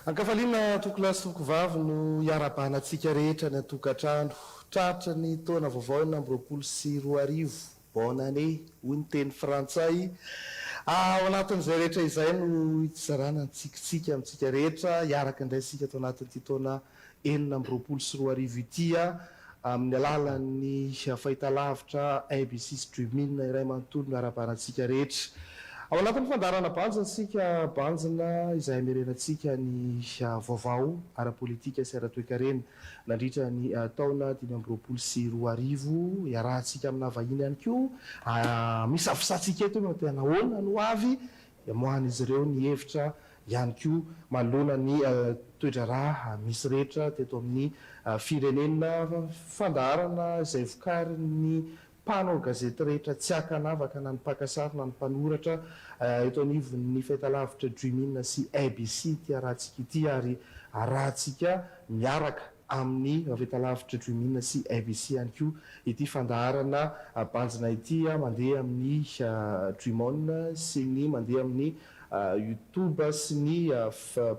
Ankafaliana tompokolahy sy tompokovavy no iarahabana antsika rehetra any an-tokantrano. Tratra ny taona vaovao 2026, bonne année hoy ny teny frantsay. Ao anatin'izay rehetra izay no hizarana ny tsikitsiky amintsika rehetra, hiaraka indray isika ato anatin'ity taona 2026 ity amin'ny alalan'ny fahitalavitra ABC Streaming iray manontolo miarabana antsika rehetra. Ao anatin'ny fandaharana Banjina isika, Banjina izay hamerenantsika ny vaovao ara-politika sy ara-toekarena nandritra ny taona 2025. Iarahantsika amina vahiny ihany koa. Misafisatsika eto hoe tena ahoana no avy Amoahan'izy ireo ny hevitra ihany koa manoloana ny toe-draharaha misy rehetra teto amin'ny firenena. Fandaharana izay vokarin'ny mpanao gazety rehetra tsy ankanavaka na ny mpaka sary na ny mpanoratra eto anivon'ny fahitalavitra Dream'in sy ABC ity arahantsika ity ary arahantsika miaraka amin'ny fahitalavitra Dream'in sy ABC ihany koa ity fandaharana banjina ity mandeha amin'ny Dream On sy ny mandeha amin'ny Youtube sy ny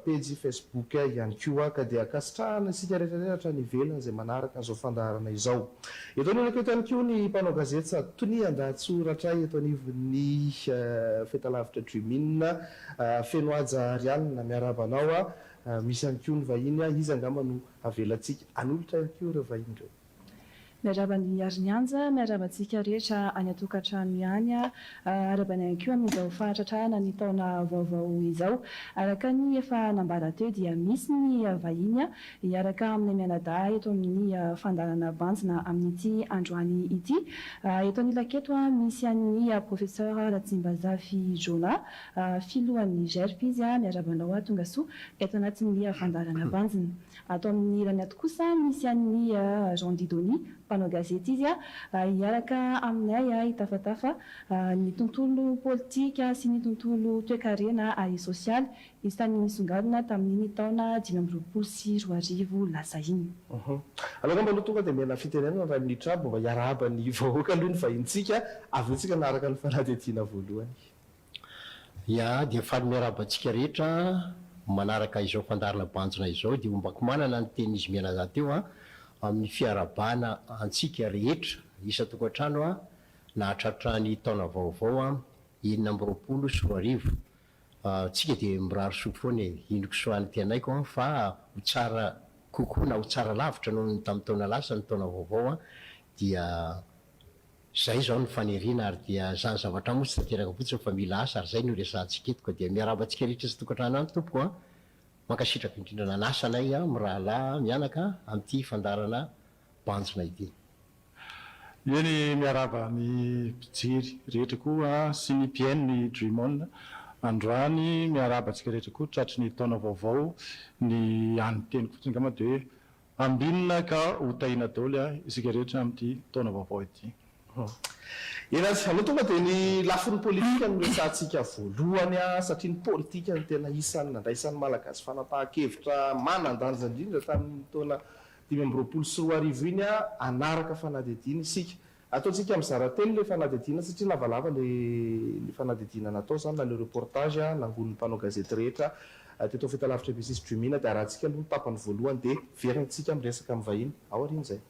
pejy Facebook ihany koa ka dia ankasitrahana isika rehetra rehetra hatrany ivelany izay manaraka an'izao fandaharana izao. Eto anilako eto ihany koa ny mpanao gazety sady tonia an-dahatsoratray eto anivon'ny fahitalavitra Dream In, Fenohaja Ariane, miarahaba anao. Misy ihany koa ny vahiny, iza angamba no avelantsika hanolotra ihany koa ireo vahiny ireo. Miarahaba an'i Harinianja, miarahaba antsika rehetra any an-tokantrano ihany, arahabaina ihany koa amin'izao fahatratrarana ny taona vaovao izao. Araka ny efa nambara teo dia misy ny vahiny hiaraka aminay mianadahy eto amin'ny fandaharana Banjina amin'ity androany ity. Eto anilako eto misy an'i Professeur Ratsimbazafy Jonah, filohan'ny GERP izy, miarahaba anao tongasoa eto anatin'ny fandaharana Banjina. Ato amin'ny ilany ato kosa misy an'i Jean Didoni, mpanao gazety izy, hiaraka aminay hitafatafa ny tontolo politika sy ny tontolo toekarena ary sosialy isan'ny nisongadina tamin'iny taona 2025 lasa iny. Aleo angamba aloha tonga dia omena fitenenana iray minitra aby mba hiarahaba ny vahoaka aloha ny vahinintsika, avy eo tsika hanaraka ny fanadihadiana voalohany. Ya, dia faly miarahaba antsika rehetra manaraka izao fandaharana banjina izao, dia ombako manana ny tenin'izy mianadahy teo an, amin'ny fiarahabana antsika rehetra isan-tokantrano an, nahatratra ny taona vaovao an, 2026. Tsika dia mirary soa foana e, inoko soa antenaiko an, fa ho tsara kokoa na ho tsara lavitra noho ny tamin'ny taona lasa ny taona vaovao an, dia Zay izao ny faniriana ary dia zany zavatra moa tsy tanteraka fotsiny fa mila asa ary zay no resahantsika eto ka dia miarahaba antsika rehetra sy tokantrano any tompoko a! Mankasitraka indrindra nanasa anay a mirahalahy mianaka amin'ity fandaharana banjina ity. Eny miarahaba ny mpijery rehetra koa sy ny mpihaino ny Dream On androany miarahaba antsika rehetra koa tratry ny taona vaovao ny hany teniko fotsiny angamba dia hoe Ambinina ka ho tahiana daholo isika rehetra amin'ity taona vaovao ity. Eny ary, aleo tonga dia ny lafiny politika no resahantsika voalohany satria ny politika no tena isan'ny nandraisan'ny Malagasy fanapahan-kevitra manan-danja indrindra tamin'iny taona 2025 iny, hanaraka fanadihadiana isika. Ataontsika mizara telo ilay fanadihadiana satria lavalava ilay fanadihadiana natao izany na ilay reportage nangonin'ny mpanao gazety rehetra teto amin'ny fahitalavitra ABC sy Dreamina dia arahantsika aloha ny tapany voalohany dia verintsika miresaka amin'ny vahiny aorian'izay.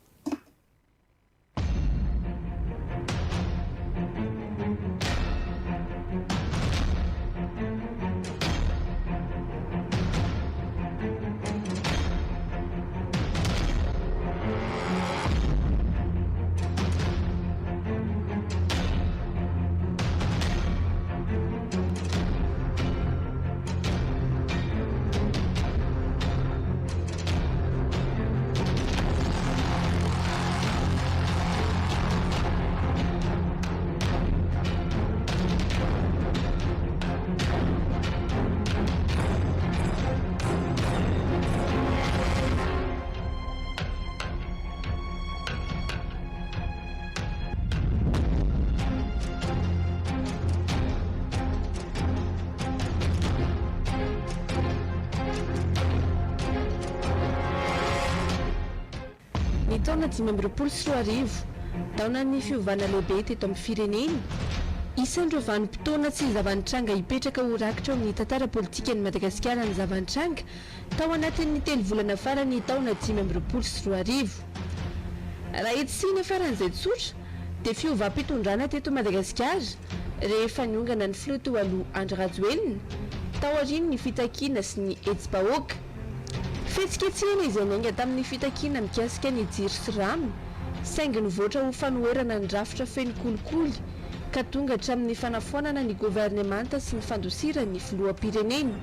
Ny taona 2025, taonan'ny fiovana lehibe teto amin'ny firenena. Isan'ireo vanim-potoana tsy zava-nitranga hipetraka ho rakitra ao amin'ny tantara politikan'i Madagasikara ny zava-nitranga tao anatin'ny telo volana farany taona 2025. Raha hetsihina faran'izay tsotra dia fiovam-pitondrana teto Madagasikara rehefa niongana ny filoha teo aloha Andry Rajoelina taorian'ny fitakiana sy ny hetsi-bahoaka. Fihetsiketsehana izay niainga tamin'ny fitakiana mikasika ny jiro sy rano, saingy nivoatra ho fanoherana ny rafitra feno kolikoly ka tonga hatramin'ny fanafoanana ny governemanta sy ny fandosiran'ny filoham-pirenena.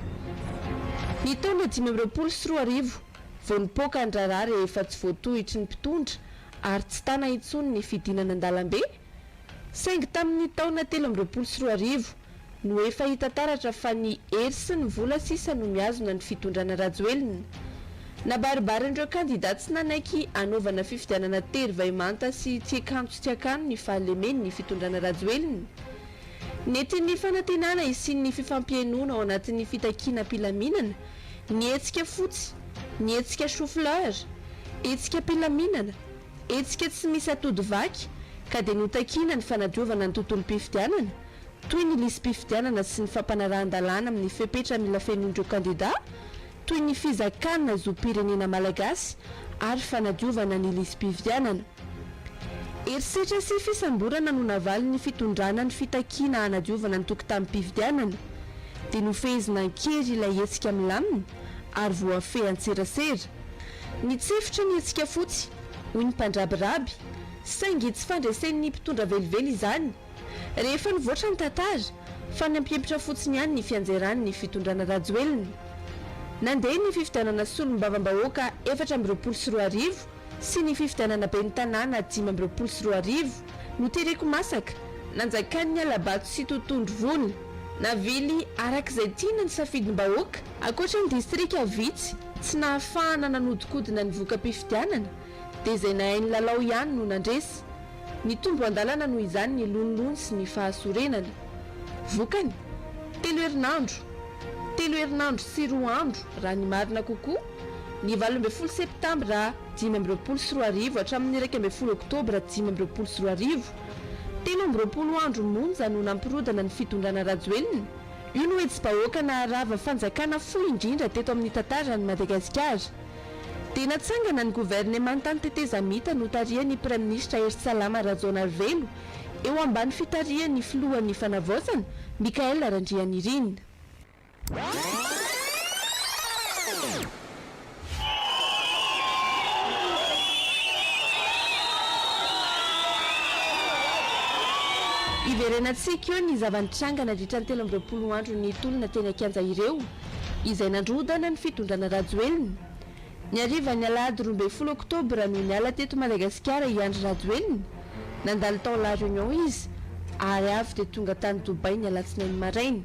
Ny taona 2025 vao nipoaka ny raharaha rehefa tsy voatohitry ny mpitondra ary tsy tana intsony ny fidinana an-dalambe, Saingy tamin'ny taona 2023 no efa hita taratra fa ny hery sy ny vola sisa no mihazona ny fitondrana Rajoelina. Nabaribarin'ireo kandida tsy nanaiky hanaovana fifidianana tery vay manta sy tsy kanto tsy akano ny fahalemen'ny fitondrana Rajoelina. Nentin'ny fanantenana hisian'ny fifampihainoana ao anatin'ny fitakiana am-pilaminana ny hetsika fotsy, ny hetsika chou-fleur, hetsika am-pilaminana, Hetsika tsy misy atody vaky ka dia notakiana ny fanadiovana ny tontolom-pifidianana, toy ny lisi-pifidianana sy ny fampanarahan-dalàna amin'ny fepetra mila fenoin'ireo kandidà, toy ny fizakana zom-pirenena malagasy ary fanadiovana ny lisi-pifidianana. Herisetra sy fisamborana no navalin'ny fitondrana ny fitakiana hanadiovana ny tokotanim-pifidianana. Dia nofehezina an-kery ilay hetsika milamina ary voafehy an-tserasera. Nitsefotra ny hetsika fotsy, hoy ny mpandrabiraby, saingy tsy fandresen'ny mpitondra velively izany. Rehefa nivoatra ny tantara, fa nampiempotra fotsiny ihany ny fianjeran'ny fitondrana Rajoelina. Nandeha ny fifidianana solombavambahoaka 2024 sy ny fifidianana ben'ny tanàna 2025, notereko masaka, nanjakan'ny hala-bato sy totohondry vola. Navily araka izay tiana ny safidim-bahoaka. Ankoatra ny distrika vitsy tsy nahafahana nanodinkodina ny voka-pifidianana dia izay nahay nilalao ihany no nandresy. Nitombo an-dalana noho izany ny lonilony sy ny fahasorenana. Vokany, telo herinandro, telo herinandro sy roa andro raha ny marina kokoa, ny 18 septambra 2025 hatramin'ny 11 oktobra 2025, 23 andro monja no nampirodana ny fitondrana Rajoelina, Io no hetsi-bahoaka naharava fanjakana fohy indrindra teto amin'ny tantaran'i Madagasikara. Dia natsangana ny governemantan'ny tetezamita notarihan'ny Praiminisitra Herintsalama Rajaonarivelo eo ambany fitarihan'ny filohan'ny Fanavaozana, Michaël Randrianirina. Hiverenantsika eo ny zava-nitranga nandritra ny 23 andro nitolona teny an-kianja ireo, izay nandrodana ny fitondrana Rajoelina. Ny harivan'ny alahady 12 oktobra no niala teto Madagasikara i Andry Rajoelina, nandalo tao La Réunion izy ary avy dia tonga tany Dubaï ny alatsinainy maraina.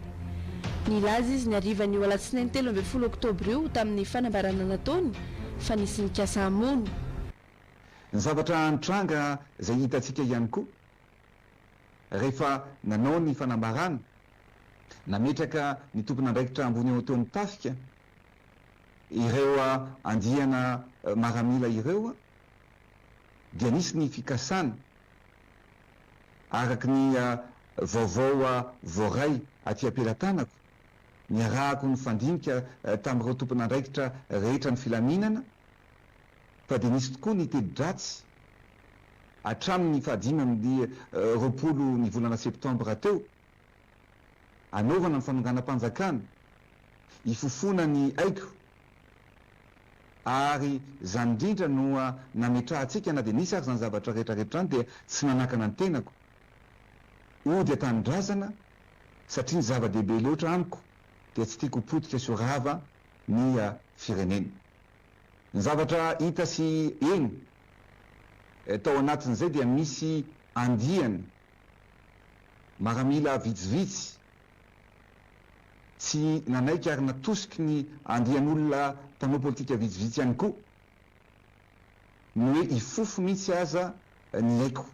Nilaza izy ny harivan'io alatsinainy 13 oktobra io tamin'ny fanambarana nataony fa nisy nikasa hamono. Ny zavatra nitranga izay hitantsika ihany koa rehefa nanao ny fanambarana, nametraka ny tompon'andraikitra ambony eo teo amin'ny tafika ireo andiana maramila ireo dia nisy ny fikasana araka ny vaovao voaray aty am-pelatanako, niarahako nifandinika tamin'ireo tompon'andraikitra rehetra ny filaminana fa dia nisy tokoa ny teti-dratsy hatramin'ny fahadimy amby 20 ny volana septambra teo hanaovana ny fanonganam-panjakana, hifofoana ny aiko ary izany indrindra no nametrahantsika na dia nisy ary izany zavatra rehetra rehetra izany dia tsy nanakana ny tenako hody an-tanindrazana satria ny zava-dehibe loatra amiko dia tsy tiako ho potika sy ho rava ny firenena. Ny zavatra hita sy heno tao anatin'izay dia misy andiany maramila vitsivitsy tsy nanaiky ary natosiky ny andian'olona mpanao politika vitsivitsy ihany koa ny hoe hifofo mihitsy aza ny aiko.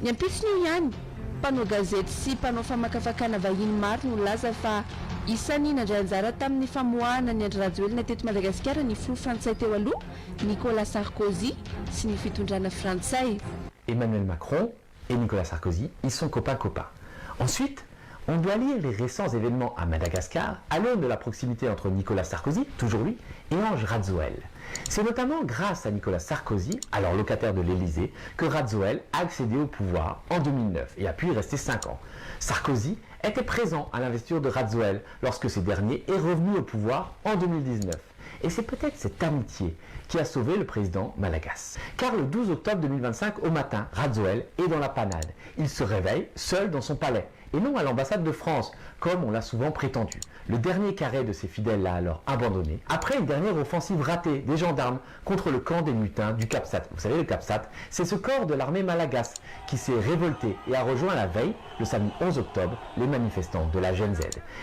Ny ampitson'io ihany, mpanao gazety sy mpanao famakafakana vahiny maro no nilaza fa isan'ny nandray anjara tamin'ny famoahana an'i Andry Rajoelina teto Madagasikara ny filoha frantsay teo aloha, Nicolas Sarkozy, sy ny fitondrana frantsay. Emmanuel Macron. et Nicolas Sarkozy, ils sont copains-copains. Ensuite, on doit lire les récents événements à Madagascar à l'aune de la proximité entre Nicolas Sarkozy, toujours lui, et Ange Radzoel. C'est notamment grâce à Nicolas Sarkozy, alors locataire de l'Élysée, que Radzoel a accédé au pouvoir en 2009 et a pu y rester 5 ans. Sarkozy était présent à l'investiture de Radzoel lorsque ce dernier est revenu au pouvoir en 2019. Et c'est peut-être cette amitié qui a sauvé le président malagasy. Car le 12 octobre 2025 au matin, Radzoel est dans la panade. Il se réveille seul dans son palais et non à l'ambassade de France, comme on l'a souvent prétendu. Le dernier carré de ses fidèles l'a alors abandonné, après une dernière offensive ratée des gendarmes contre le camp des mutins du CAPSAT. Vous savez, le CAPSAT, c'est ce corps de l'armée malagasy qui s'est révolté et a rejoint la veille, le samedi 11 octobre, les manifestants de la Gen Z.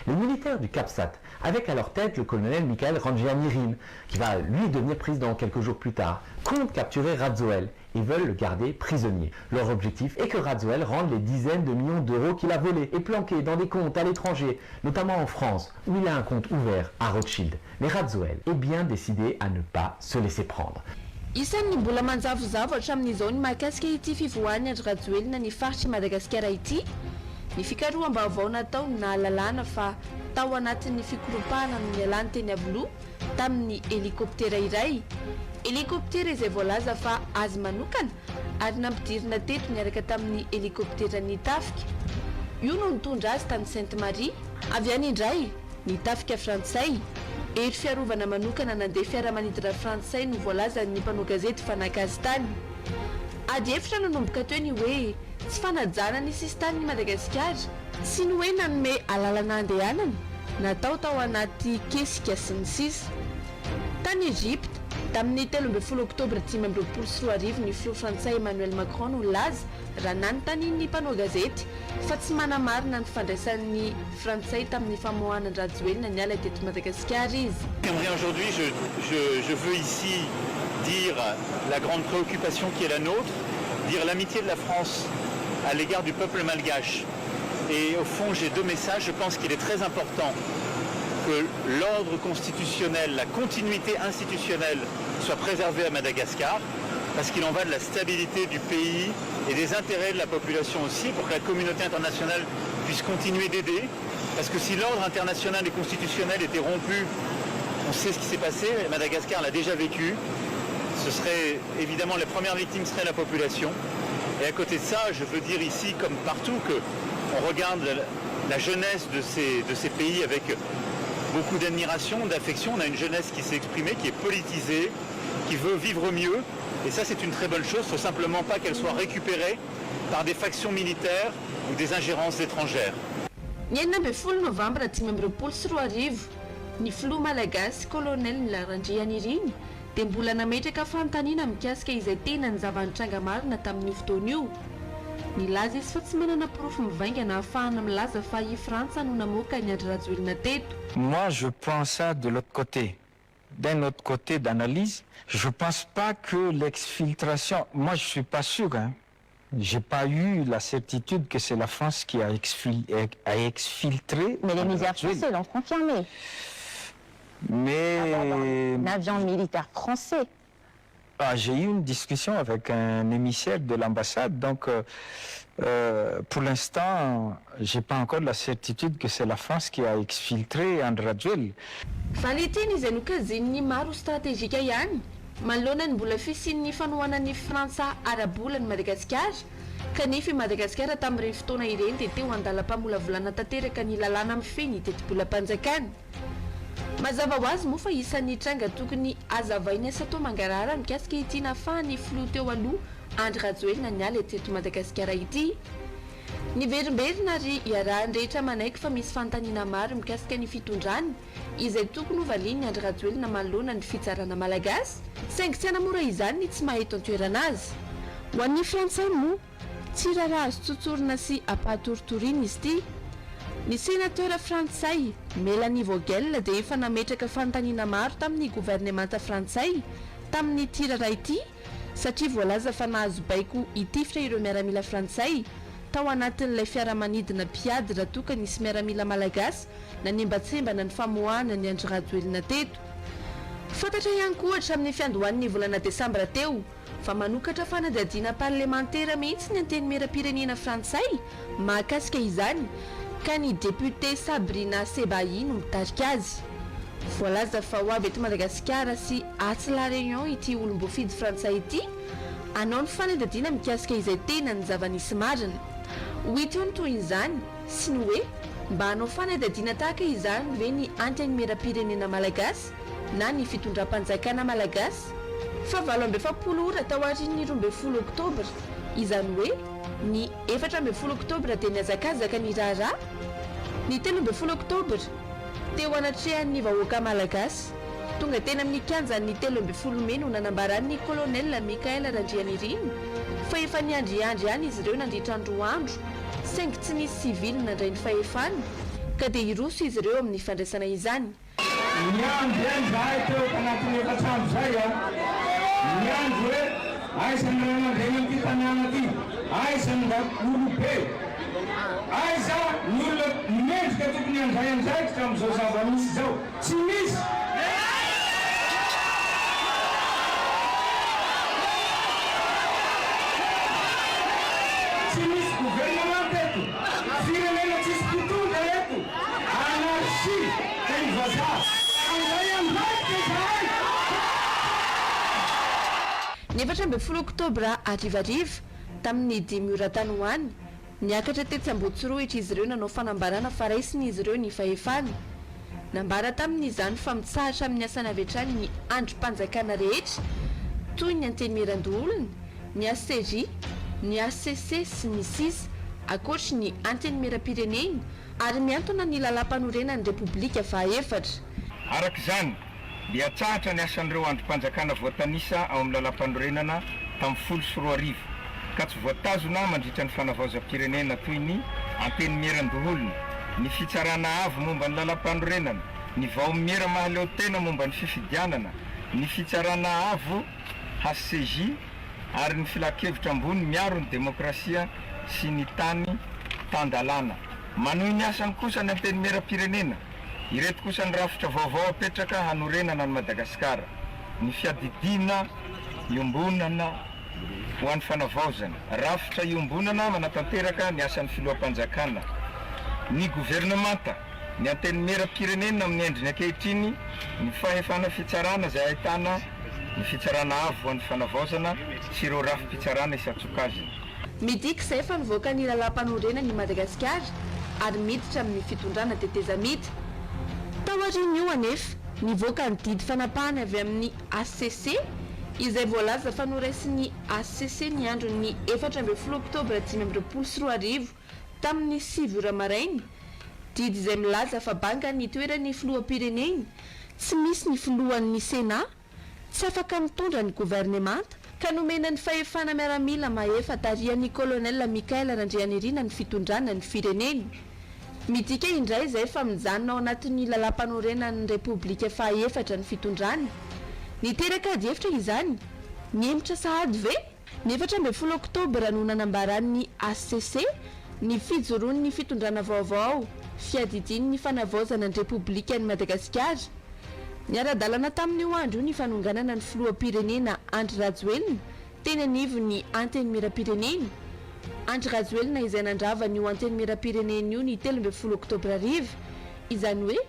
Les militaires du CAPSAT, avec à leur tête le colonel Michael Randrianirina, qui va lui devenir président quelques jours plus tard, comptent capturer Radzoel et veulent le garder prisonnier. Leur objectif est que Radzoel rende les dizaines de millions d'euros qu'il a volés et planqués dans des comptes à l'étranger, notamment en France, où il a un compte ouvert à Rothschild. Mais Radzoel est bien décidé à ne pas se laisser prendre. Isan'ny mbola manjavozavo hatramin'izao ny mahakasika ity fivoahan'i Andry Rajoelina ny faritr'i Madagasikara ity. Ny fikaroham-baovao natao no nahalalana fa tao anatin'ny fikoropahana no nialany teny Iavoloha tamin'ny helikoptera iray. Helikoptera izay voalaza fa azy manokana ary nampidirina teto niaraka tamin'ny helikopteran'ny tafika. Io no nitondra azy tany Sainte Marie. Avy any indray, ny tafika frantsay, hery fiarovana manokana nandeha fiaramanidina frantsay no voalazan'ny mpanao gazety fa naka azy tany. Ady hevitra nanomboka teo ny hoe tsy fanajana ny sisintanin'i Madagasikara sy ny hoe nanome alalana handehanana, natao tao anaty kesika sy ny sisa. Tany Egypta, tamin'ny 13 oktobra 2025 ny filoha frantsay Emmanuel Macron no nilaza raha nanontanian'ny mpanao gazety fa tsy manamarina ny fandraisan'ny frantsay tamin'ny famoahana an-dRajoelina niala teto Madagasikara izy. Aujourd'hui, je, je, je veux ici dire la grande préoccupation qui est la nôtre, dire l'amitié de la France à l'égard du peuple malgache. Et au fond, j'ai deux messages. Je pense qu'il est très important que l'ordre constitutionnel, la continuité institutionnelle soit préservée à Madagascar, parce qu'il en va de la stabilité du pays et des intérêts de la population aussi, pour que la communauté internationale puisse continuer d'aider. Parce que si l'ordre international et constitutionnel était rompu, on sait ce qui s'est passé, Madagascar l'a déjà vécu, ce serait évidemment les premières victimes seraient la population. Et à côté de ça, je veux dire ici, comme partout, que on regarde la jeunesse de ces pays avec beaucoup d'admiration, d'affection. On a une jeunesse qui s'est exprimée, qui est politisée, qui veut vivre mieux. Et ça, c'est une très bonne chose. Il ne faut simplement pas qu'elle soit récupérée par des factions militaires ou des ingérences étrangères. Ny 16 novambra 2025, ny filoha malagasy colonel Randrianirina dia mbola nametraka fanontaniana mikasika izay tena ny zava-nitranga marina tamin'io fotoana io. Nilaza izy fa tsy manana porofo mivaingana ahafahana milaza fa i Frantsa no namoaka ny Andry Rajoelina teto. Moi, je prends ça de l'autre côté. D'un autre côté d'analyse, je pense pas que l'exfiltration, moi je suis pas sûr, hein. J'ai pas eu la certitude que c'est la France qui a exfiltré. Mais les médias français l'ont confirmé. Mais Un avion militaire français. Ah, j'ai eu une discussion avec un émissaire de l'ambassade, donc pour l'instant, j'ai pas encore la certitude que c'est la France qui a exfiltré Andry Rajoelina. Valinteny izay nokajian'ny maro stratejika ihany manoloana ny mbola fisian'ny fanohanan'ny Frantsa ara-bola ny Madagasikara, kanefa i Madagasikara tamin'ireny fotoana ireny dia teo andalam-pamolavolana tanteraka ny lalàna mifehy ny tetibolam-panjakana. Mazava ho azy moa fa isan'ny tranga tokony hazavaina sy atao mangarahara mikasika ity nahafahan'ny filoha teo aloha Andry Rajoelina niala teto Madagasikara ity. Ny verimberina ary iarahan'ny rehetra manaiky fa misy fanontaniana maro mikasika ny fitondrany izay tokony hovalian'i Andry Rajoelina manoloana ny fitsarana malagasy, saingy tsy hanamora izany ny tsy maha eto an-toerana azy. Ho an'ny frantsay moa, tsy raharaha azo tsotsorina sy ampahatoritoriana izy ity. Ny sénateur frantsay Mélanie Vogel dia efa nametraka fanontaniana maro tamin'ny governemanta frantsay tamin'ny ity raharaha ity, satria voalaza fa nahazo baiko hitifitra ireo miaramila frantsay tao anatin'ilay fiaramanidina mpiady raha toa ka nisy miaramila malagasy nanembatsembana ny famoahana ny Andry Rajoelina teto. Fantatra ihany koa hatramin'ny fiandohan'ny volana desambra teo. fa manokatra fanadihadiana parlemantera mihitsy ny Antenimierampirenena frantsay mahakasika izany ka ny depiote Sabrina Sebahi no mitarika azy. Voalaza fa ho avy eto Madagasikara sy atsy La Réunion ity olom-boafidy frantsay ity hanao ny fanadihadiana mikasika izay tena ny zava-nisy marina. Ho hita eo ny tohin'izany sy ny hoe mba hanao fanadihadiana tahaka izany ve ny Antenimierampirenena malagasy na ny fitondram-panjakana malagasy? Fa 48 ora taorian'ny 12 oktobra, izany hoe ny 14 oktobra dia nihazakazaka ny raharaha, ny 13 oktobra, teo anatrehan'ny vahoaka malagasy, tonga teny amin'ny kianjan'ny 13 mey no nanambaran'ny Colonel Michael Randrianirina fa efa niandriandry ihany izy ireo nandritra ny roa andro saingy tsy nisy sivily nandray ny fahefana ka dia hiroso izy ireo amin'ny fandraisana izany. Niandry ihany izahay teo tanatin'ny efatra andro izay a! Niandry hoe aiza ny ray aman-dreny amin'ity tanàna ity? Aiza ny mba olobe? Aiza ny olona mendrika tokony handray andraikitra amin'izao zava-misy izao? Tsy misy! Tsy misy gouvernement eto! Firenena tsisy mpitondra eto! Anarchie teny vazaha! Handray andraikitra izahay! Ny 14 oktobra harivariva, tamin'ny dimy ora tany ho any, niakatra tetsy Ambohitsorohitra izy ireo nanao fanambarana fa raisin'izy ireo ny fahefana. Nambara tamin'izany fa mitsahatra amin'ny asany avy hatrany ny andrim-panjakana rehetra toy ny Antenimierandoholona, ny HCJ, ny hcc sy ny sisa ankoatry ny Antenimierampirenena ary mihantona ny Lalàmpanorenan'ny Repoblika fahaefatra. Araka izany, dia atsahatra ny asan'ireo andrim-panjakana voatanisa ao amin'ny Lalàmpanorenana tamin'ny 2010 ka tsy voatazona mandritra ny fanavaozam-pirenena toy ny Antenimierandoholona, ny Fitsarana Avo momba ny Lalàmpanorenana, ny Vaomiera Mahaleotena momba ny Fifidianana, ny Fitsarana Avo, HCJ, ary ny Filankevitra Ambony miaro ny Demokrasia sy ny Tany tan-dalàna. Manohy ny asany kosa ny Antenimierampirenena. Ireto kosa ny rafitra vaovao apetraka hanorenana an'i Madagasikara, ny fiadidiana iombonana ho an'ny fanavaozana, rafitra iombonana manatanteraka ny asan'ny filoham-panjakana, ny governemanta, ny Antenimierampirenena amin'ny endriny ankehitriny, ny fahefana fitsarana izay ahitana ny Fitsarana Avo ho an'ny Fanavaozana sy ireo rafi-pitsarana isan-tsokajiny. Midika izay fa nivoaka ny lalàmpanorenana i Madagasikara ary miditra amin'ny fitondrana tetezamita. Taorian'io anefa, nivoaka ny didy fanapahana avy amin'ny hcc izay voalaza fa noraisin'ny hcc ny andron'ny 14 oktobra 2025 tamin'ny sivy ora maraina, didy izay milaza fa banga ny toeran'ny filoham-pirenena, tsy misy ny filohan'ny Sénat, tsy afaka mitondra ny governemanta, ka nomena ny fahefana miaramila mahefa tarihan'ny Colonel Michael Randrianirina ny fitondrana ny firenena. Midika indray izay fa mijanona ao anatin'ny lalàmpanorenan'ny Repoblika fahaefatra ny fitondrana. Niteraka adihevitra izany? Nihemotra sahady ve? Ny 14 oktobra no nanambaran'ny hcc ny fijoroan'ny fitondrana vaovao fiadidian'ny fanavaozana ny Repoblikan'i Madagasikara. Niara-dalana tamin'io andro io ny fanonganana ny filoham-pirenena Andry Rajoelina teny anivon'ny Antenimierampirenena. Andry Rajoelina izay nandrava an'io Antenimierampirenena io ny 13 oktobra hariva, izany hoe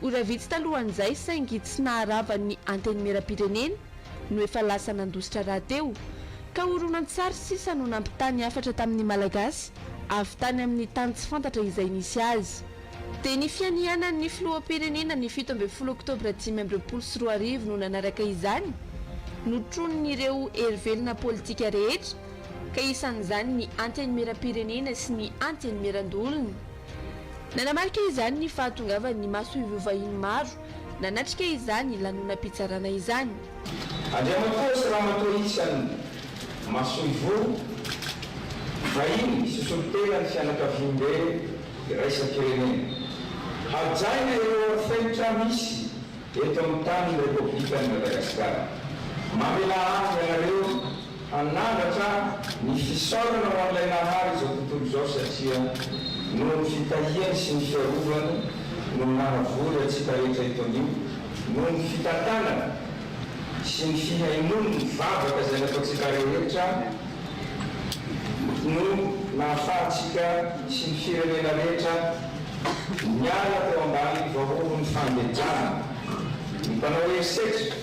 ora vitsy talohan'izay saingy tsy naharava ny Antenimierampirenena. no efa lasa nandositra rahateo, ka horonantsary sisa no nampitany hafatra tamin'ny Malagasy avy tany amin'ny tany tsy fantatra izay nisy azy. Dia ny fianianan'ny filoham-pirenena ny 17 oktobra 2025 no nanaraka izany, notronin'ireo hery velona politika rehetra, ka isan'izany ny Antenimierampirenena sy ny Antenimierandoholona. Nanamarika izany ny fahatongavan'ny masoivoho vahiny maro nanatrika izany lanonam-pitsarana izany. Andriamatoa sy Ramatoa isany masoivoho vahiny sy solontenan'ny fianakaviambe iraisam-pirenena. Hajaina ireo arofenitra misy eto amin'ny tanin'ny Repoblikan'i Madagasikara. Mamelà ahy ianareo hanandratra ny fisaorana ho an'ilay Nahary izao tontolo izao satria noho ny fitahiany sy ny fiarovany no nahavory antsika rehetra eto anio, noho ny fitantanany. sy ny fihainoany ny vavaka izay nataontsika rehetra no nahafahantsika sy ny firenena rehetra niala teo ambany vahohon'ny fangejana ny mpanao herisetra,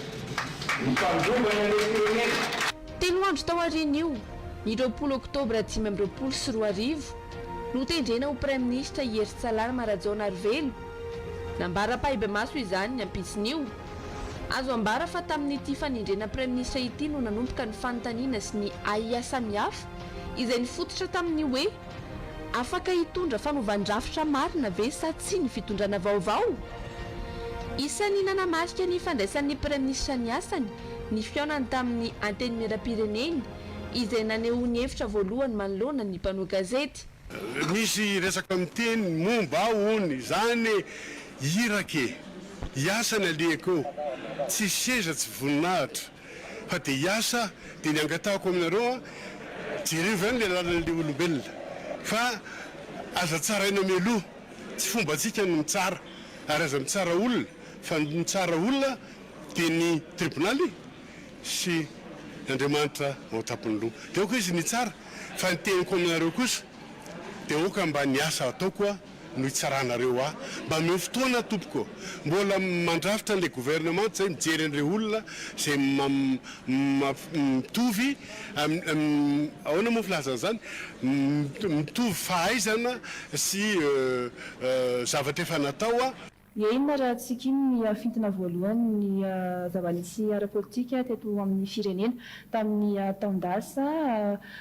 ny mpandroba ny harem-pirenena. Telo andro taorian'io, ny 20 oktobra 2025, notendrena ho praiminisitra i Herintsalama Rajaonarivelo. Nambara ampahibemaso izany ny ampitson'io. Azo ambara fa tamin'ity fanendrena praiminisitra ity no nanomboka ny fanontaniana sy ny ahiahy samihafa izay nifototra tamin'ny hoe afaka hitondra fanovan-drafitra marina ve sa tsia ny fitondrana vaovao? Isan'ny nanamarika ny fandraisan'ny praiminisitra ny asany ny fihaonany tamin'ny Antenimierampirenena izay nanehoany hevitra voalohany manoloana ny mpanao gazety. Misy resaka miteny momba aho hono izany iraka e! Hiasa ny alehako eo, tsy seza tsy voninahitra fa dia hiasa dia ny angatahako aminareo an, jereo ihany le lalan'le olombelona fa aza tsaraina mialoha, tsy fombantsika ny mitsara ary aza mitsara olona fa ny mitsara olona dia ny tribonaly sy Andriamanitra ao an-tampon'ny loha. Dia aoka izy nitsara, fa ny teniko aminareo kosa, dia aoka mba ny asa ataoko no hitsaranareo ahy. Mba omeo fotoana aho tompoko. Mbola mandrafitra an'ilay gouvernement izay, mijery an'ireo olona izay mitovy, ahoana moa ny filazana izany, mitovy fahaizana sy zavatra efa natao aho. Dia inona raha tsy kino ny fintina voalohany ny zava-nisy ara-politika teto amin'ny firenena tamin'ny taon-dasa?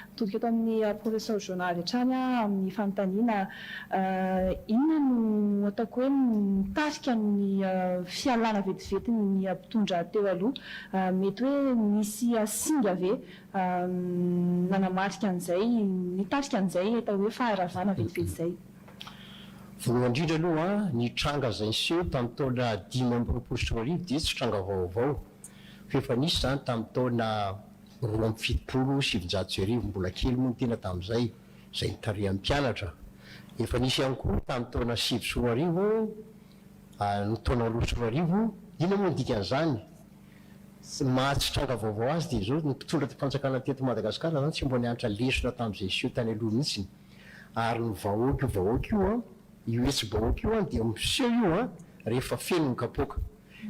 Mitodika eto amin'ny Professor Jonah avy hatrany aho amin'ny fanontaniana, inona no ataoko hoe nitarika ny fialana vetivetin'ny mpitondra teo aloha? Mety hoe nisy singa ve nanamarika an'izay, nitarika an'izay atao hoe faharavana vetivety izay? Voalohany indrindra aloha, ny tranga izay niseho tamin'ny taona 2025 dia tsy tranga vaovao fa efa nisy izany tamin'ny taona 1972, mbola kely moa ny tena tamin'izay, izay nitarihan'ny mpianatra. Efa nisy ihany koa tamin'ny taona 2009, ny taona 2002. Inona moa ny dikan'izany? Ny maha tsy tranga vaovao azy dia izao, ny mpitondra fanjakana teto Madagasikara izany tsy mba nianatra lesona tamin'izay niseho tany aloha mihitsy. Ary ny vahoaka io vahoaka io an, io hetsi-bahoaka io an dia miseho io an rehefa feno ny kapoaka.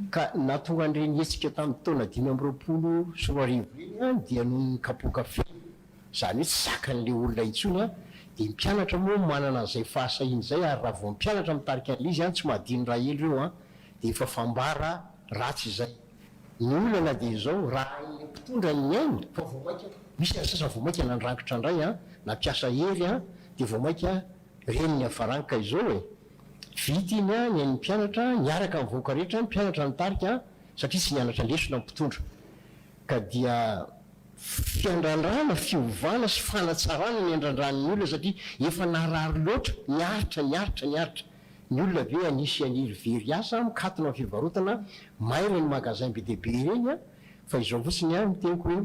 Ka nahatonga an'ireny hetsika tamin'ny taona 2025 ireny an dia noho ny kapoaka feno. Izany hoe tsy zakan'ilay olona intsony an, dia ny mpianatra moa manana an'izay fahasahiana izay ary raha vao ny mpianatra mitarika an'ilay izy an tsy mahadino rahely ireo an dia efa fambara ratsy izay. Ny olana dia izao, raha hain'ilay mpitondra ny mihaino, fa vao mainka, misy ary sasany vao mainka nandrangitra indray an, nampiasa hery an, dia vao mainka reny ny hafarany ka izao e, vita iny an, ny ain'ny mpianatra, niaraka ny vahoaka rehetra, ny mpianatra nitarika an, satria tsy nianatra lesona ny mpitondra. Ka dia fiandrandrana, fiovana sy fanatsarana ny andrandran'ny olona satria efa narary loatra, niaritra, niaritra, niaritra. Ny olona ve hanisy haniry very asa mikatona ny fivarotana, may ireny magasin be dia be ireny an, fa izao fotsiny an ny teniko hoe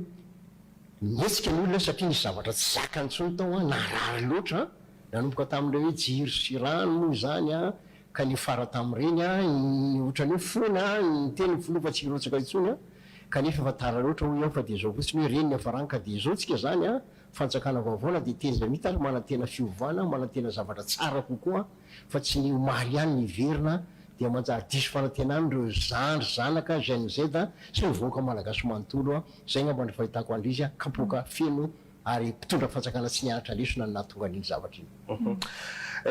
nihetsika ny olona satria nisy zavatra tsy zakany intsony tao an, narary loatra an, nanomboka tamin'ilay hoe jiro sy rano moa izany an, ka niafara tamin'ireny an, ny ohatran'ny hoe foana an, niteny ny filoha fa tsy hirotsaka intsony an, kanefa efa tara loatra hoy aho fa dia izao fotsiny hoe ireny niafarany ka dia izao tsika izany an, fanjakana vaovao na dia tezamita ary manantena fiovana, manantena zavatra tsara kokoa fa tsy ny omaly ihany ny hiverina dia manjary diso fanantenana ireo zandry zanaka Gen Z sy ny vahoaka malagasy manontolo izay angamba no fahitako an'ilay izy kapoaka feno ary mpitondra fanjakana tsy nianatra lesona no nahatonga an'iny zavatra iny.